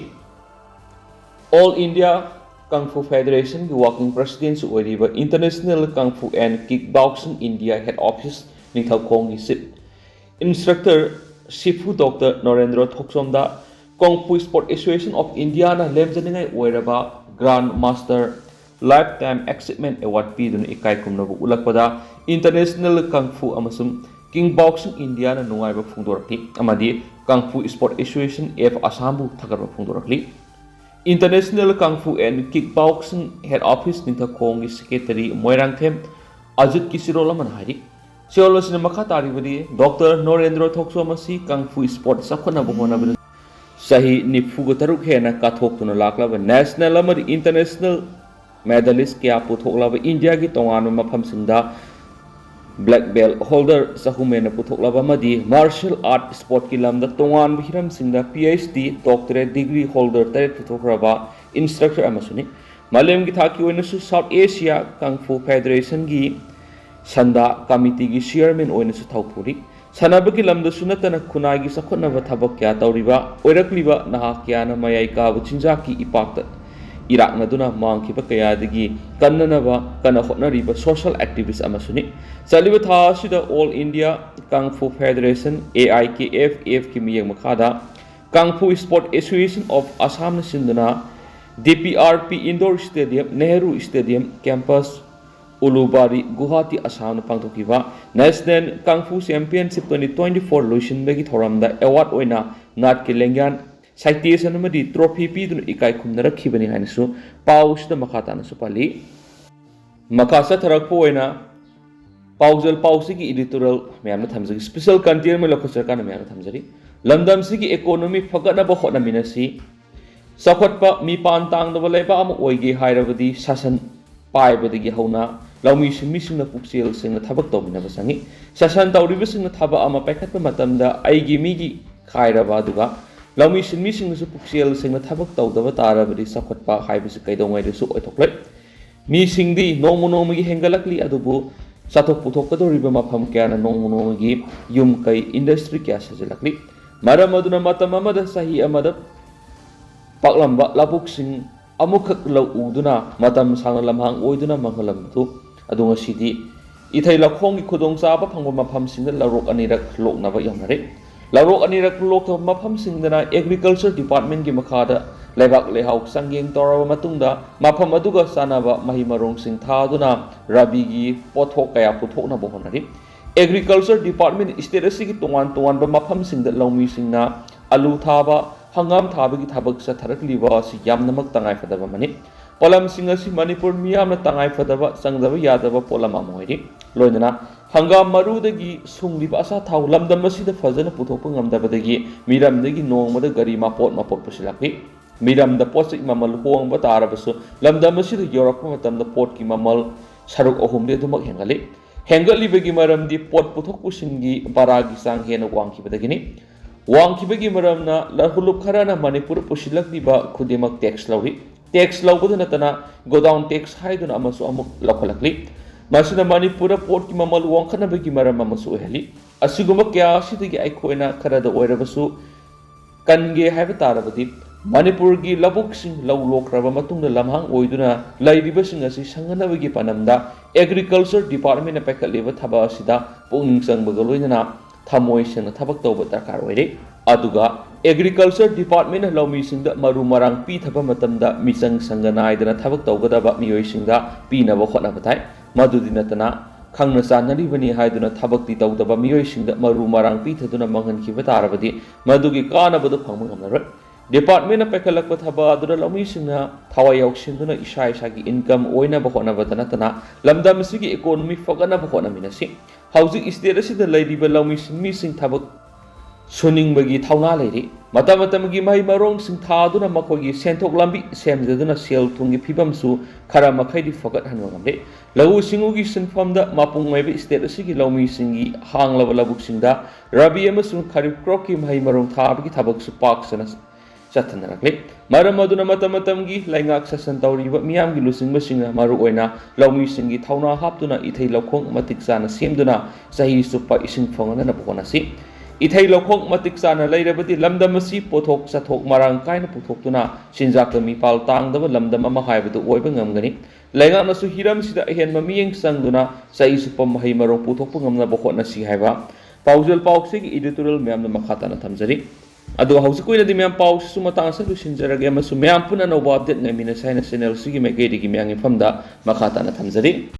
All India Kung Fu Federation ꯒꯤ working president ꯁꯨ ꯑꯣꯏꯔꯤꯕ International Kung Fu and Kickboxing India Head Office ꯅꯤꯡꯊꯧꯈꯣꯡꯒꯤ chief instructor sifu doctor Norendro ꯊꯣꯛꯆꯣꯝꯗ Kung Fu Sport Association of India ꯅ ꯂꯦꯝꯖꯅꯤꯡꯉꯥꯏ ꯑꯣꯏꯔꯕ Grand Master Lifetime Achievement Award ꯄꯤꯗꯨꯅ ꯏꯀꯥꯏ ꯈꯨꯝꯅꯕ ꯎꯠꯂꯛꯄꯗ International Kung Fu ꯑꯃꯁꯨꯡ Kickboxing India ꯅ ꯅꯨꯡꯉꯥꯏꯕ ꯐꯣꯡꯗꯣꯔꯛꯈꯤ ꯑꯃꯗꯤ Kung Fu Sport Association of Assam ꯕꯨ ꯊꯥꯒꯠꯄ ꯐꯣꯡꯗꯣꯔꯛꯂꯤ꯫ International Kung Fu and Kickboxing Head Office ꯅꯤꯡꯊꯧꯈꯣꯡꯒꯤ secretary Moirangthem ꯑꯖꯤꯠꯀꯤ ꯆꯦꯔꯣꯜ ꯑꯃꯅ ꯍꯥꯏꯔꯤ꯫ ꯆꯦꯔꯣꯜ ꯑꯁꯤꯅ ꯃꯈꯥ ꯇꯥꯔꯤꯕꯗꯤ, ꯗꯣꯛꯇꯔ ꯅꯣꯔꯦꯟꯗ꯭ꯔꯣ ꯊꯣꯛꯆꯣꯝ ꯑꯁꯤ ꯀꯪꯐꯨ sport ꯆꯥꯎꯈꯠꯅꯕ ꯍꯣꯠꯅꯕꯗ ꯆꯍꯤ ꯅꯤꯐꯨꯒ ꯇꯔꯨꯛ ꯍꯦꯟꯅ ꯀꯠꯊꯣꯛꯇꯨꯅ ꯂꯥꯛꯂꯕ national ꯑꯃꯗꯤ international medalist ꯀꯌꯥ ꯄꯨꯊꯣꯛꯂꯕ, ꯏꯟꯗꯤꯌꯥꯒꯤ ꯇꯣꯉꯥꯟꯕ ꯃꯐꯝꯁꯤꯡꯗ black belt holder ꯆꯍꯨꯝ ꯍꯦꯟꯅ ꯄꯨꯊꯣꯛꯂꯕ ꯑꯃꯗꯤ martial art sport ꯀꯤ ꯂꯝꯗ ꯇꯣꯉꯥꯟꯕ ꯍꯤꯔꯝꯁꯤꯡꯗ PhD, doctorate degree holder ꯇꯔꯦꯠ ꯄꯨꯊꯣꯛꯈ꯭ꯔꯕ instructor ꯑꯃꯁꯨꯅꯤ꯫ ꯃꯥꯂꯦꯝꯒꯤ ꯊꯥꯛꯀꯤ ꯑꯣꯏꯅꯁꯨ South Asia Kung Fu Federation ꯒꯤ ꯁꯟꯗꯥ committee ꯒꯤ chairman ꯑꯣꯏꯅꯁꯨ ꯊꯧ ꯄꯨꯔꯤ꯫ ꯁꯥꯟꯅꯕꯒꯤ ꯂꯝꯗꯁꯨ ꯅꯠꯇꯅ ꯈꯨꯟꯅꯥꯏꯒꯤ ꯆꯥꯎꯈꯠꯅꯕ ꯊꯕꯛ ꯀꯌꯥ ꯇꯧꯔꯤꯕ ꯑꯣꯏꯔꯛꯂꯤꯕ ꯅꯍꯥ ꯀꯌꯥꯅ ꯃꯌꯥꯏ ꯀꯥꯕ ꯆꯤꯟꯖꯥꯛꯀꯤ ꯏꯄꯥꯛꯇ ꯏꯔꯥꯛꯅꯗꯨꯅ ꯃꯥꯡꯈꯤꯕ ꯀꯌꯥꯗꯒꯤ ꯀꯟꯅꯅꯕ ꯀꯟꯅ ꯍꯣꯠꯅꯔꯤꯕ social activist ꯑꯃꯁꯨꯅꯤ꯫ ꯆꯠꯂꯤꯕ ꯊꯥ ꯑꯁꯤꯗ All India Kung Fu Federation, A I K F F ꯀꯤ ꯃꯤꯠꯌꯦꯡ ꯃꯈꯥꯗ Kung Fu Sport Association of Assam ꯅ ꯁꯤꯟꯗꯨꯅ D P R P Indoor Stadium, Nehru Stadium Campus, ꯎꯂꯨꯕꯥꯔꯤ, Guwahati, ꯑꯁꯥꯝꯅ ꯄꯥꯡꯊꯣꯛꯈꯤꯕ National Kung Fu Championship twenty twenty-four ꯂꯣꯏꯁꯤꯟꯕꯒꯤ ꯊꯧꯔꯝꯗ award ꯑꯣꯏꯅ ꯅꯥꯠꯀꯤ ꯂꯦꯡꯌꯥꯟ, citation ꯑꯃꯗꯤ trophy ꯄꯤꯗꯨꯅ ꯏꯀꯥꯏ ꯈꯨꯝꯅꯔꯛꯈꯤꯕꯅꯤ ꯍꯥꯏꯅꯁꯨ ꯄꯥꯎ ꯑꯁꯤꯗ ꯃꯈꯥ ꯇꯥꯅꯁꯨ ꯄꯜꯂꯤ꯫ ꯃꯈꯥ ꯆꯠꯊꯔꯛꯄ ꯑꯣꯏꯅ ꯄꯥꯎꯖꯦꯜ ꯄꯥꯎꯆꯦꯒꯤ editorial ꯃꯌꯥꯝꯅ ꯊꯝꯖꯒꯦ, special content ꯑꯃ ꯂꯧꯈꯠꯆꯔꯀꯥꯟꯗ ꯃꯌꯥꯝꯅ ꯊꯝꯖꯔꯤ꯫ ꯂꯝꯗꯝꯁꯤꯒꯤ economy ꯐꯒꯠꯅꯕ ꯍꯣꯠꯅꯃꯤꯟꯅꯁꯤ꯫ ꯆꯥꯎꯈꯠꯄ ꯃꯤꯄꯥꯟ ꯇꯥꯡꯗꯕ ꯂꯩꯕꯥꯛ ꯑꯃ ꯑꯣꯏꯒꯦ ꯍꯥꯏꯔꯕꯗꯤ ꯁꯥꯁꯟ ꯄꯥꯏꯕꯗꯒꯤ ꯍꯧꯅ ꯂꯧꯃꯤ ꯁꯤꯟꯃꯤꯁꯤꯡꯅ ꯄꯨꯛꯆꯦꯜ ꯁꯦꯡꯅ ꯊꯕꯛ ꯇꯧꯃꯤꯟꯅꯕ ꯆꯪꯏ꯫ ꯁꯥꯁꯟ ꯇꯧꯔꯤꯕꯁꯤꯡꯅ ꯊꯕꯛ ꯑꯃ ꯄꯥꯏꯈꯠꯄ ꯃꯇꯝꯗ ꯑꯩꯒꯤ ꯃꯤꯒꯤ ꯈꯥꯏꯔꯕ ꯑꯗꯨꯒ ꯂꯧꯃꯤ ꯁꯤꯟꯃꯤꯁꯤꯡꯅꯁꯨ ꯄꯨꯛꯆꯦꯜ ꯁꯦꯡꯅ ꯊꯕꯛ ꯇꯧꯗꯕ ꯇꯥꯔꯕꯗꯤ ꯆꯥꯎꯈꯠꯄ ꯍꯥꯏꯕꯁꯤ ꯀꯩꯗꯧꯉꯩꯗꯁꯨ ꯑꯣꯏꯊꯣꯛꯂꯣꯏ꯫ ꯃꯤꯁꯤꯡꯗꯤ ꯅꯣꯡꯃ ꯅꯣꯡꯃꯒꯤ ꯍꯦꯟꯒꯠꯂꯛꯂꯤ, ꯑꯗꯨꯕꯨ ꯆꯥꯊꯣꯛ ꯄꯨꯊꯣꯛꯀꯗꯧꯔꯤꯕ ꯃꯐꯝ ꯀꯌꯥꯅ ꯅꯣꯡꯃ ꯅꯣꯡꯃꯒꯤ ꯌꯨꯝ ꯀꯩ, industry ꯀꯌꯥ ꯁꯥꯖꯤꯜꯂꯛꯂꯤ꯫ ꯃꯔꯝ ꯑꯗꯨꯅ ꯃꯇꯝ ꯑꯃꯗ ꯆꯍꯤ ꯑꯃꯗ ꯄꯥꯛꯂꯝꯕ ꯂꯧꯕꯨꯛꯁꯤꯡ ꯑꯃꯨꯛꯈꯛ ꯂꯧ ꯎꯗꯨꯅ ꯃꯇꯝ ꯁꯥꯡꯅ ꯂꯝꯍꯥꯡ ꯑꯣꯏꯗꯨꯅ ꯃꯥꯡꯍꯜꯂꯝꯕꯗꯨ ꯑꯗꯨ ꯉꯁꯤꯗꯤ ꯏꯊꯩ ꯂꯧꯈꯣꯡꯒꯤ ꯈꯨꯗꯣꯡꯆꯥꯕ ꯐꯪꯕ ꯃꯐꯝꯁꯤꯡꯗ ꯂꯧꯔꯣꯛ ꯑꯅꯤꯔꯛ ꯂꯣꯛꯅꯕ ꯌꯥꯎꯅꯔꯦ꯫ ꯂꯧꯔꯣꯛ ꯑꯅꯤꯔꯛ ꯂꯣꯛꯇꯕ ꯃꯐꯝꯁꯤꯡꯗꯅ Agriculture Departmentꯀꯤ ꯃꯈꯥꯗ ꯂꯩꯕꯥꯛ ꯂꯩꯍꯥꯎ ꯆꯥꯡꯌꯦꯡ ꯇꯧꯔꯕ ꯃꯇꯨꯡꯗ ꯃꯐꯝ ꯑꯗꯨꯒ ꯆꯥꯟꯅꯕ ꯃꯍꯩ ꯃꯔꯣꯡꯁꯤꯡ ꯊꯥꯗꯨꯅ ꯔꯥꯕꯤꯒꯤ ꯄꯣꯠꯊꯣꯛ ꯀꯌꯥ ꯄꯨꯊꯣꯛꯅꯕ ꯍꯣꯠꯅꯔꯤ꯫ Agriculture Department state ꯑꯁꯤꯒꯤ ꯇꯣꯉꯥꯟ ꯇꯣꯉꯥꯟꯕ ꯃꯐꯝꯁꯤꯡꯗ ꯂꯧꯃꯤꯁꯤꯡꯅ ꯑꯂꯨ ꯊꯥꯕ, ꯍꯪꯒꯥꯝ ꯊꯥꯕꯒꯤ ꯊꯕꯛ ꯆꯠꯊꯔꯛꯂꯤꯕ ꯑꯁꯤ ꯌꯥꯝꯅꯃꯛ ꯇꯉꯥꯏꯐꯗꯕ ꯑꯃꯅꯤ꯫ ꯄꯣꯠꯂꯝꯁꯤꯡ ꯑꯁꯤ ꯃꯅꯤꯄꯨꯔ ꯃꯤꯌꯥꯝꯅ ꯇꯉꯥꯏꯐꯗꯕ, ꯆꯪꯗꯕ ꯌꯥꯗꯕ ꯄꯣꯠꯂꯝ ꯑꯃ ꯑꯣꯏꯔꯤ꯫ ꯂꯣꯏꯅꯅ ꯍꯪꯒꯥꯝ ꯃꯔꯨꯗꯒꯤ ꯁꯨꯡꯂꯤꯕ ꯑꯆꯥꯊꯥꯎ ꯂꯝꯗꯝ ꯑꯁꯤꯗ ꯐꯖꯅ ꯄꯨꯊꯣꯛꯄ ꯉꯝꯗꯕꯗꯒꯤ ꯃꯤꯔꯝꯗꯒꯤ ꯅꯣꯡꯃꯗ ꯒꯥꯔꯤ ꯃꯄꯣꯠ ꯃꯄꯣꯠ ꯄꯨꯁꯤꯜꯂꯛꯂꯤ꯫ ꯃꯤꯔꯝꯗ ꯄꯣꯠ ꯆꯩ ꯃꯃꯜ ꯍꯣꯡꯕ ꯇꯥꯔꯕꯁꯨ ꯂꯝꯗꯝ ꯑꯁꯤꯗ ꯌꯧꯔꯛꯄ ꯃꯇꯝꯗ ꯄꯣꯠꯀꯤ ꯃꯃꯜ ꯁꯔꯨꯛ ꯑꯍꯨꯝꯗꯤ ꯑꯗꯨꯃꯛ ꯍꯦꯟꯒꯠꯂꯤ꯫ ꯍꯦꯟꯒꯠꯂꯤꯕꯒꯤ ꯃꯔꯝꯗꯤ ꯄꯣꯠ ꯄꯨꯊꯣꯛ ꯄꯨꯁꯤꯟꯒꯤ ꯚꯔꯥꯒꯤ ꯆꯥꯡ ꯍꯦꯟꯅ ꯋꯥꯡꯈꯤꯕꯗꯒꯤꯅꯤ꯫ ꯋꯥꯡꯈꯤꯕꯒꯤ ꯃꯔꯝꯅ ꯂꯧꯍꯨꯂꯨꯞ ꯈꯔꯅ ꯃꯅꯤꯄꯨꯔ ꯄꯨꯁꯤꯜꯂꯛꯂꯤꯕ ꯈꯨꯗꯤꯡꯃꯛ tax ꯂꯧꯔꯤ꯫ Tax ꯂꯧꯕꯗ ꯅꯠꯇꯅ godown tax ꯍꯥꯏꯗꯨꯅ ꯑꯃꯁꯨ ꯑꯃꯨꯛ ꯂꯧꯈꯠꯂꯛꯂꯤ꯫ ꯃꯁꯤꯅ ꯃꯅꯤꯄꯨꯔꯗ ꯄꯣꯠꯀꯤ ꯃꯃꯜ ꯋꯥꯡꯈꯠꯅꯕꯒꯤ ꯃꯔꯝ ꯑꯃꯁꯨ ꯑꯣꯏꯍꯜꯂꯤ꯫ ꯑꯁꯤꯒꯨꯝꯕ ꯀꯌꯥ ꯑꯁꯤꯗꯒꯤ ꯑꯩꯈꯣꯏꯅ ꯈꯔꯗ ꯑꯣꯏꯔꯕꯁꯨ ꯀꯟꯒꯦ ꯍꯥꯏꯕ ꯇꯥꯔꯕꯗꯤ ꯃꯅꯤꯄꯨꯔꯒꯤ ꯂꯧꯕꯨꯛꯁꯤꯡ ꯂꯧ ꯂꯣꯛꯈ꯭ꯔꯕ ꯃꯇꯨꯡꯗ ꯂꯝꯍꯥꯡ ꯑꯣꯏꯗꯨꯅ ꯂꯩꯔꯤꯕꯁꯤꯡ ꯑꯁꯤ ꯁꯪꯍꯟꯅꯕꯒꯤ ꯄꯥꯟꯗꯝꯗ Agriculture Departmentꯅ ꯄꯥꯏꯈꯠꯂꯤꯕ ꯊꯕꯛ ꯑꯁꯤꯗ ꯄꯨꯛꯅꯤꯡ ꯆꯪꯕꯒ ꯂꯣꯏꯅꯅ ꯊꯃꯣꯏ ꯁꯦꯡꯅ ꯊꯕꯛ ꯇꯧꯕ ꯗꯔꯀꯥꯔ ꯑꯣꯏꯔꯦ꯫ ꯑꯗꯨꯒ Agriculture Departmentꯅ ꯂꯧꯃꯤꯁꯤꯡꯗ ꯃꯔꯨ ꯃꯔꯥꯡ ꯄꯤꯊꯕ ꯃꯇꯝꯗ ꯃꯤꯆꯪ ꯁꯪꯒ ꯅꯥꯏꯗꯅ ꯊꯕꯛ ꯇꯧꯒꯗꯕ ꯃꯤꯑꯣꯏꯁꯤꯡꯗ ꯄꯤꯅꯕ ꯍꯣꯠꯅꯕ ꯇꯥꯏ꯫ ꯃꯗꯨꯗꯤ ꯅꯠꯇꯅ ꯈꯪꯅ ꯆꯥꯟꯅꯔꯤꯕꯅꯤ ꯍꯥꯏꯗꯨꯅ ꯊꯕꯛꯇꯤ ꯇꯧꯗꯕ ꯃꯤꯑꯣꯏꯁꯤꯡꯗ ꯃꯔꯨ ꯃꯔꯥꯡ ꯄꯤꯊꯗꯨꯅ ꯃꯥꯡꯍꯟꯈꯤꯕ ꯇꯥꯔꯕꯗꯤ ꯃꯗꯨꯒꯤ ꯀꯥꯟꯅꯕꯗꯨ ꯐꯪꯕ ꯉꯝꯂꯔꯣꯏ꯫ Departmentꯅ ꯄꯥꯏꯈꯠꯂꯛꯄ ꯊꯕꯛ ꯑꯗꯨꯗ ꯂꯧꯃꯤꯁꯤꯡꯅ ꯊꯋꯥꯏ ꯌꯥꯎꯁꯤꯟꯗꯨꯅ ꯏꯁꯥ ꯏꯁꯥꯒꯤ income ꯑꯣꯏꯅꯕ ꯍꯣꯠꯅꯕꯗ ꯅꯠꯇꯅ ꯂꯝꯗꯝ ꯑꯁꯤꯒꯤ economy ꯐꯒꯠꯅꯕ ꯍꯣꯠꯅꯃꯤꯟꯅꯁꯤ꯫ ꯍꯧꯖꯤꯛ state ꯑꯁꯤꯗ ꯂꯩꯔꯤꯕ ꯂꯧꯃꯤ ꯁꯤꯟꯃꯤꯁꯤꯡ ꯊꯕꯛ ꯁꯨꯅꯤꯡꯕꯒꯤ ꯊꯧꯅꯥ ꯂꯩꯔꯤ꯫ ꯃꯇꯝ ꯃꯇꯝꯒꯤ ꯃꯍꯩ ꯃꯔꯣꯡꯁꯤꯡ ꯊꯥꯗꯨꯅ ꯃꯈꯣꯏꯒꯤ ꯁꯦꯟꯊꯣꯛ ꯂꯝꯕꯤ ꯁꯦꯝꯖꯗꯨꯅ ꯁꯦꯜ ꯊꯨꯝꯒꯤ ꯐꯤꯕꯝꯁꯨ ꯈꯔ ꯃꯈꯩꯗꯤ ꯐꯒꯠꯍꯟꯕ ꯉꯝꯂꯦ꯫ ꯂꯧꯎ ꯁꯤꯡꯎꯒꯤ ꯁꯤꯟꯐꯝꯗ ꯃꯄꯨꯡ ꯑꯣꯏꯕ state ꯑꯁꯤꯒꯤ ꯂꯧꯃꯤꯁꯤꯡꯒꯤ ꯍꯥꯡꯂꯕ ꯂꯧꯕꯨꯛꯁꯤꯡꯗ ꯔꯕꯤ ꯑꯃꯁꯨꯡ ꯈꯔꯤꯐ cropꯀꯤ ꯃꯍꯩ ꯃꯔꯣꯡ ꯊꯥꯕꯒꯤ ꯊꯕꯛꯁꯨ ꯄꯥꯛ ꯁꯟꯅ ꯆꯠꯊꯅꯔꯛꯂꯤ꯫ ꯃꯔꯝ ꯑꯗꯨꯅ ꯃꯇꯝ ꯃꯇꯝꯒꯤ ꯂꯩꯉꯥꯛ ꯁꯥꯁꯟ ꯇꯧꯔꯤꯕ ꯃꯤꯌꯥꯝꯒꯤ ꯂꯨꯆꯤꯡꯕꯁꯤꯡꯅ ꯃꯔꯨꯑꯣꯏꯅ ꯂꯧꯃꯤꯁꯤꯡꯒꯤ ꯊꯧꯅꯥ ꯍꯥꯞꯇꯨꯅ ꯏꯊꯩ ꯂꯧꯈꯣꯡ ꯃꯇꯤꯛ ꯆꯥꯅ ꯁꯦꯝꯗꯨꯅ ꯆꯍꯤ ꯆꯨꯞꯄ ꯏꯁꯤꯡ ꯐꯪꯍꯟꯅꯕ ꯍꯣꯠꯅꯁꯤ꯫ ꯏꯊꯩ ꯂꯧꯈꯣꯡ ꯃꯇꯤꯛ ꯆꯥꯅ ꯂꯩꯔꯕꯗꯤ ꯂꯝꯗꯝ ꯑꯁꯤ ꯄꯣꯠꯊꯣꯛ ꯆꯥꯊꯣꯛ ꯃꯔꯥꯡ ꯀꯥꯏꯅ ꯄꯨꯊꯣꯛꯇꯨꯅ ꯆꯤꯟꯖꯥꯛꯇ ꯃꯤꯄꯥꯜ ꯇꯥꯡꯗꯕ ꯂꯝꯗꯝ ꯑꯃ ꯍꯥꯏꯕꯗꯨ ꯑꯣꯏꯕ ꯉꯝꯒꯅꯤ꯫ ꯂꯩꯉꯥꯛꯅꯁꯨ ꯍꯤꯔꯝꯁꯤꯗ ꯑꯍꯦꯟꯕ ꯃꯤꯠꯌꯦꯡ ꯆꯪꯗꯨꯅ ꯆꯍꯤ ꯆꯨꯞꯄ ꯃꯍꯩ ꯃꯔꯣꯡ ꯄꯨꯊꯣꯛꯄ ꯉꯝꯅꯕ ꯍꯣꯠꯅꯁꯤ ꯍꯥꯏꯕ ꯄꯥꯎꯖꯦꯜ ꯄꯥꯎꯆꯦꯒꯤ editorial ꯃꯌꯥꯝꯅ ꯃꯈꯥ ꯇꯥꯅ ꯊꯝꯖꯔꯤ꯫ ꯑꯗꯣ ꯍꯧꯖꯤꯛꯀꯤ ꯑꯣꯏꯅꯗꯤ ꯃꯌꯥꯝ ꯄꯥꯎꯁꯤꯁꯨ ꯃꯇꯥꯡ ꯑꯁꯤꯗ ꯂꯣꯏꯁꯤꯟꯖꯔꯒꯦ ꯑꯃꯁꯨꯡ ꯃꯌꯥꯝ ꯄꯨꯟꯅ ꯑꯅꯧꯕ update ꯉꯥꯏꯃꯤꯟꯅꯁꯤ ꯍꯥꯏꯅ channel ꯑꯁꯤꯒꯤ ꯃꯥꯏꯀꯩꯗꯒꯤ ꯃꯌꯥꯝꯒꯤ ꯃꯐꯝꯗ ꯃꯈꯥ ꯇꯥꯅ ꯊꯝꯖꯔꯤ꯫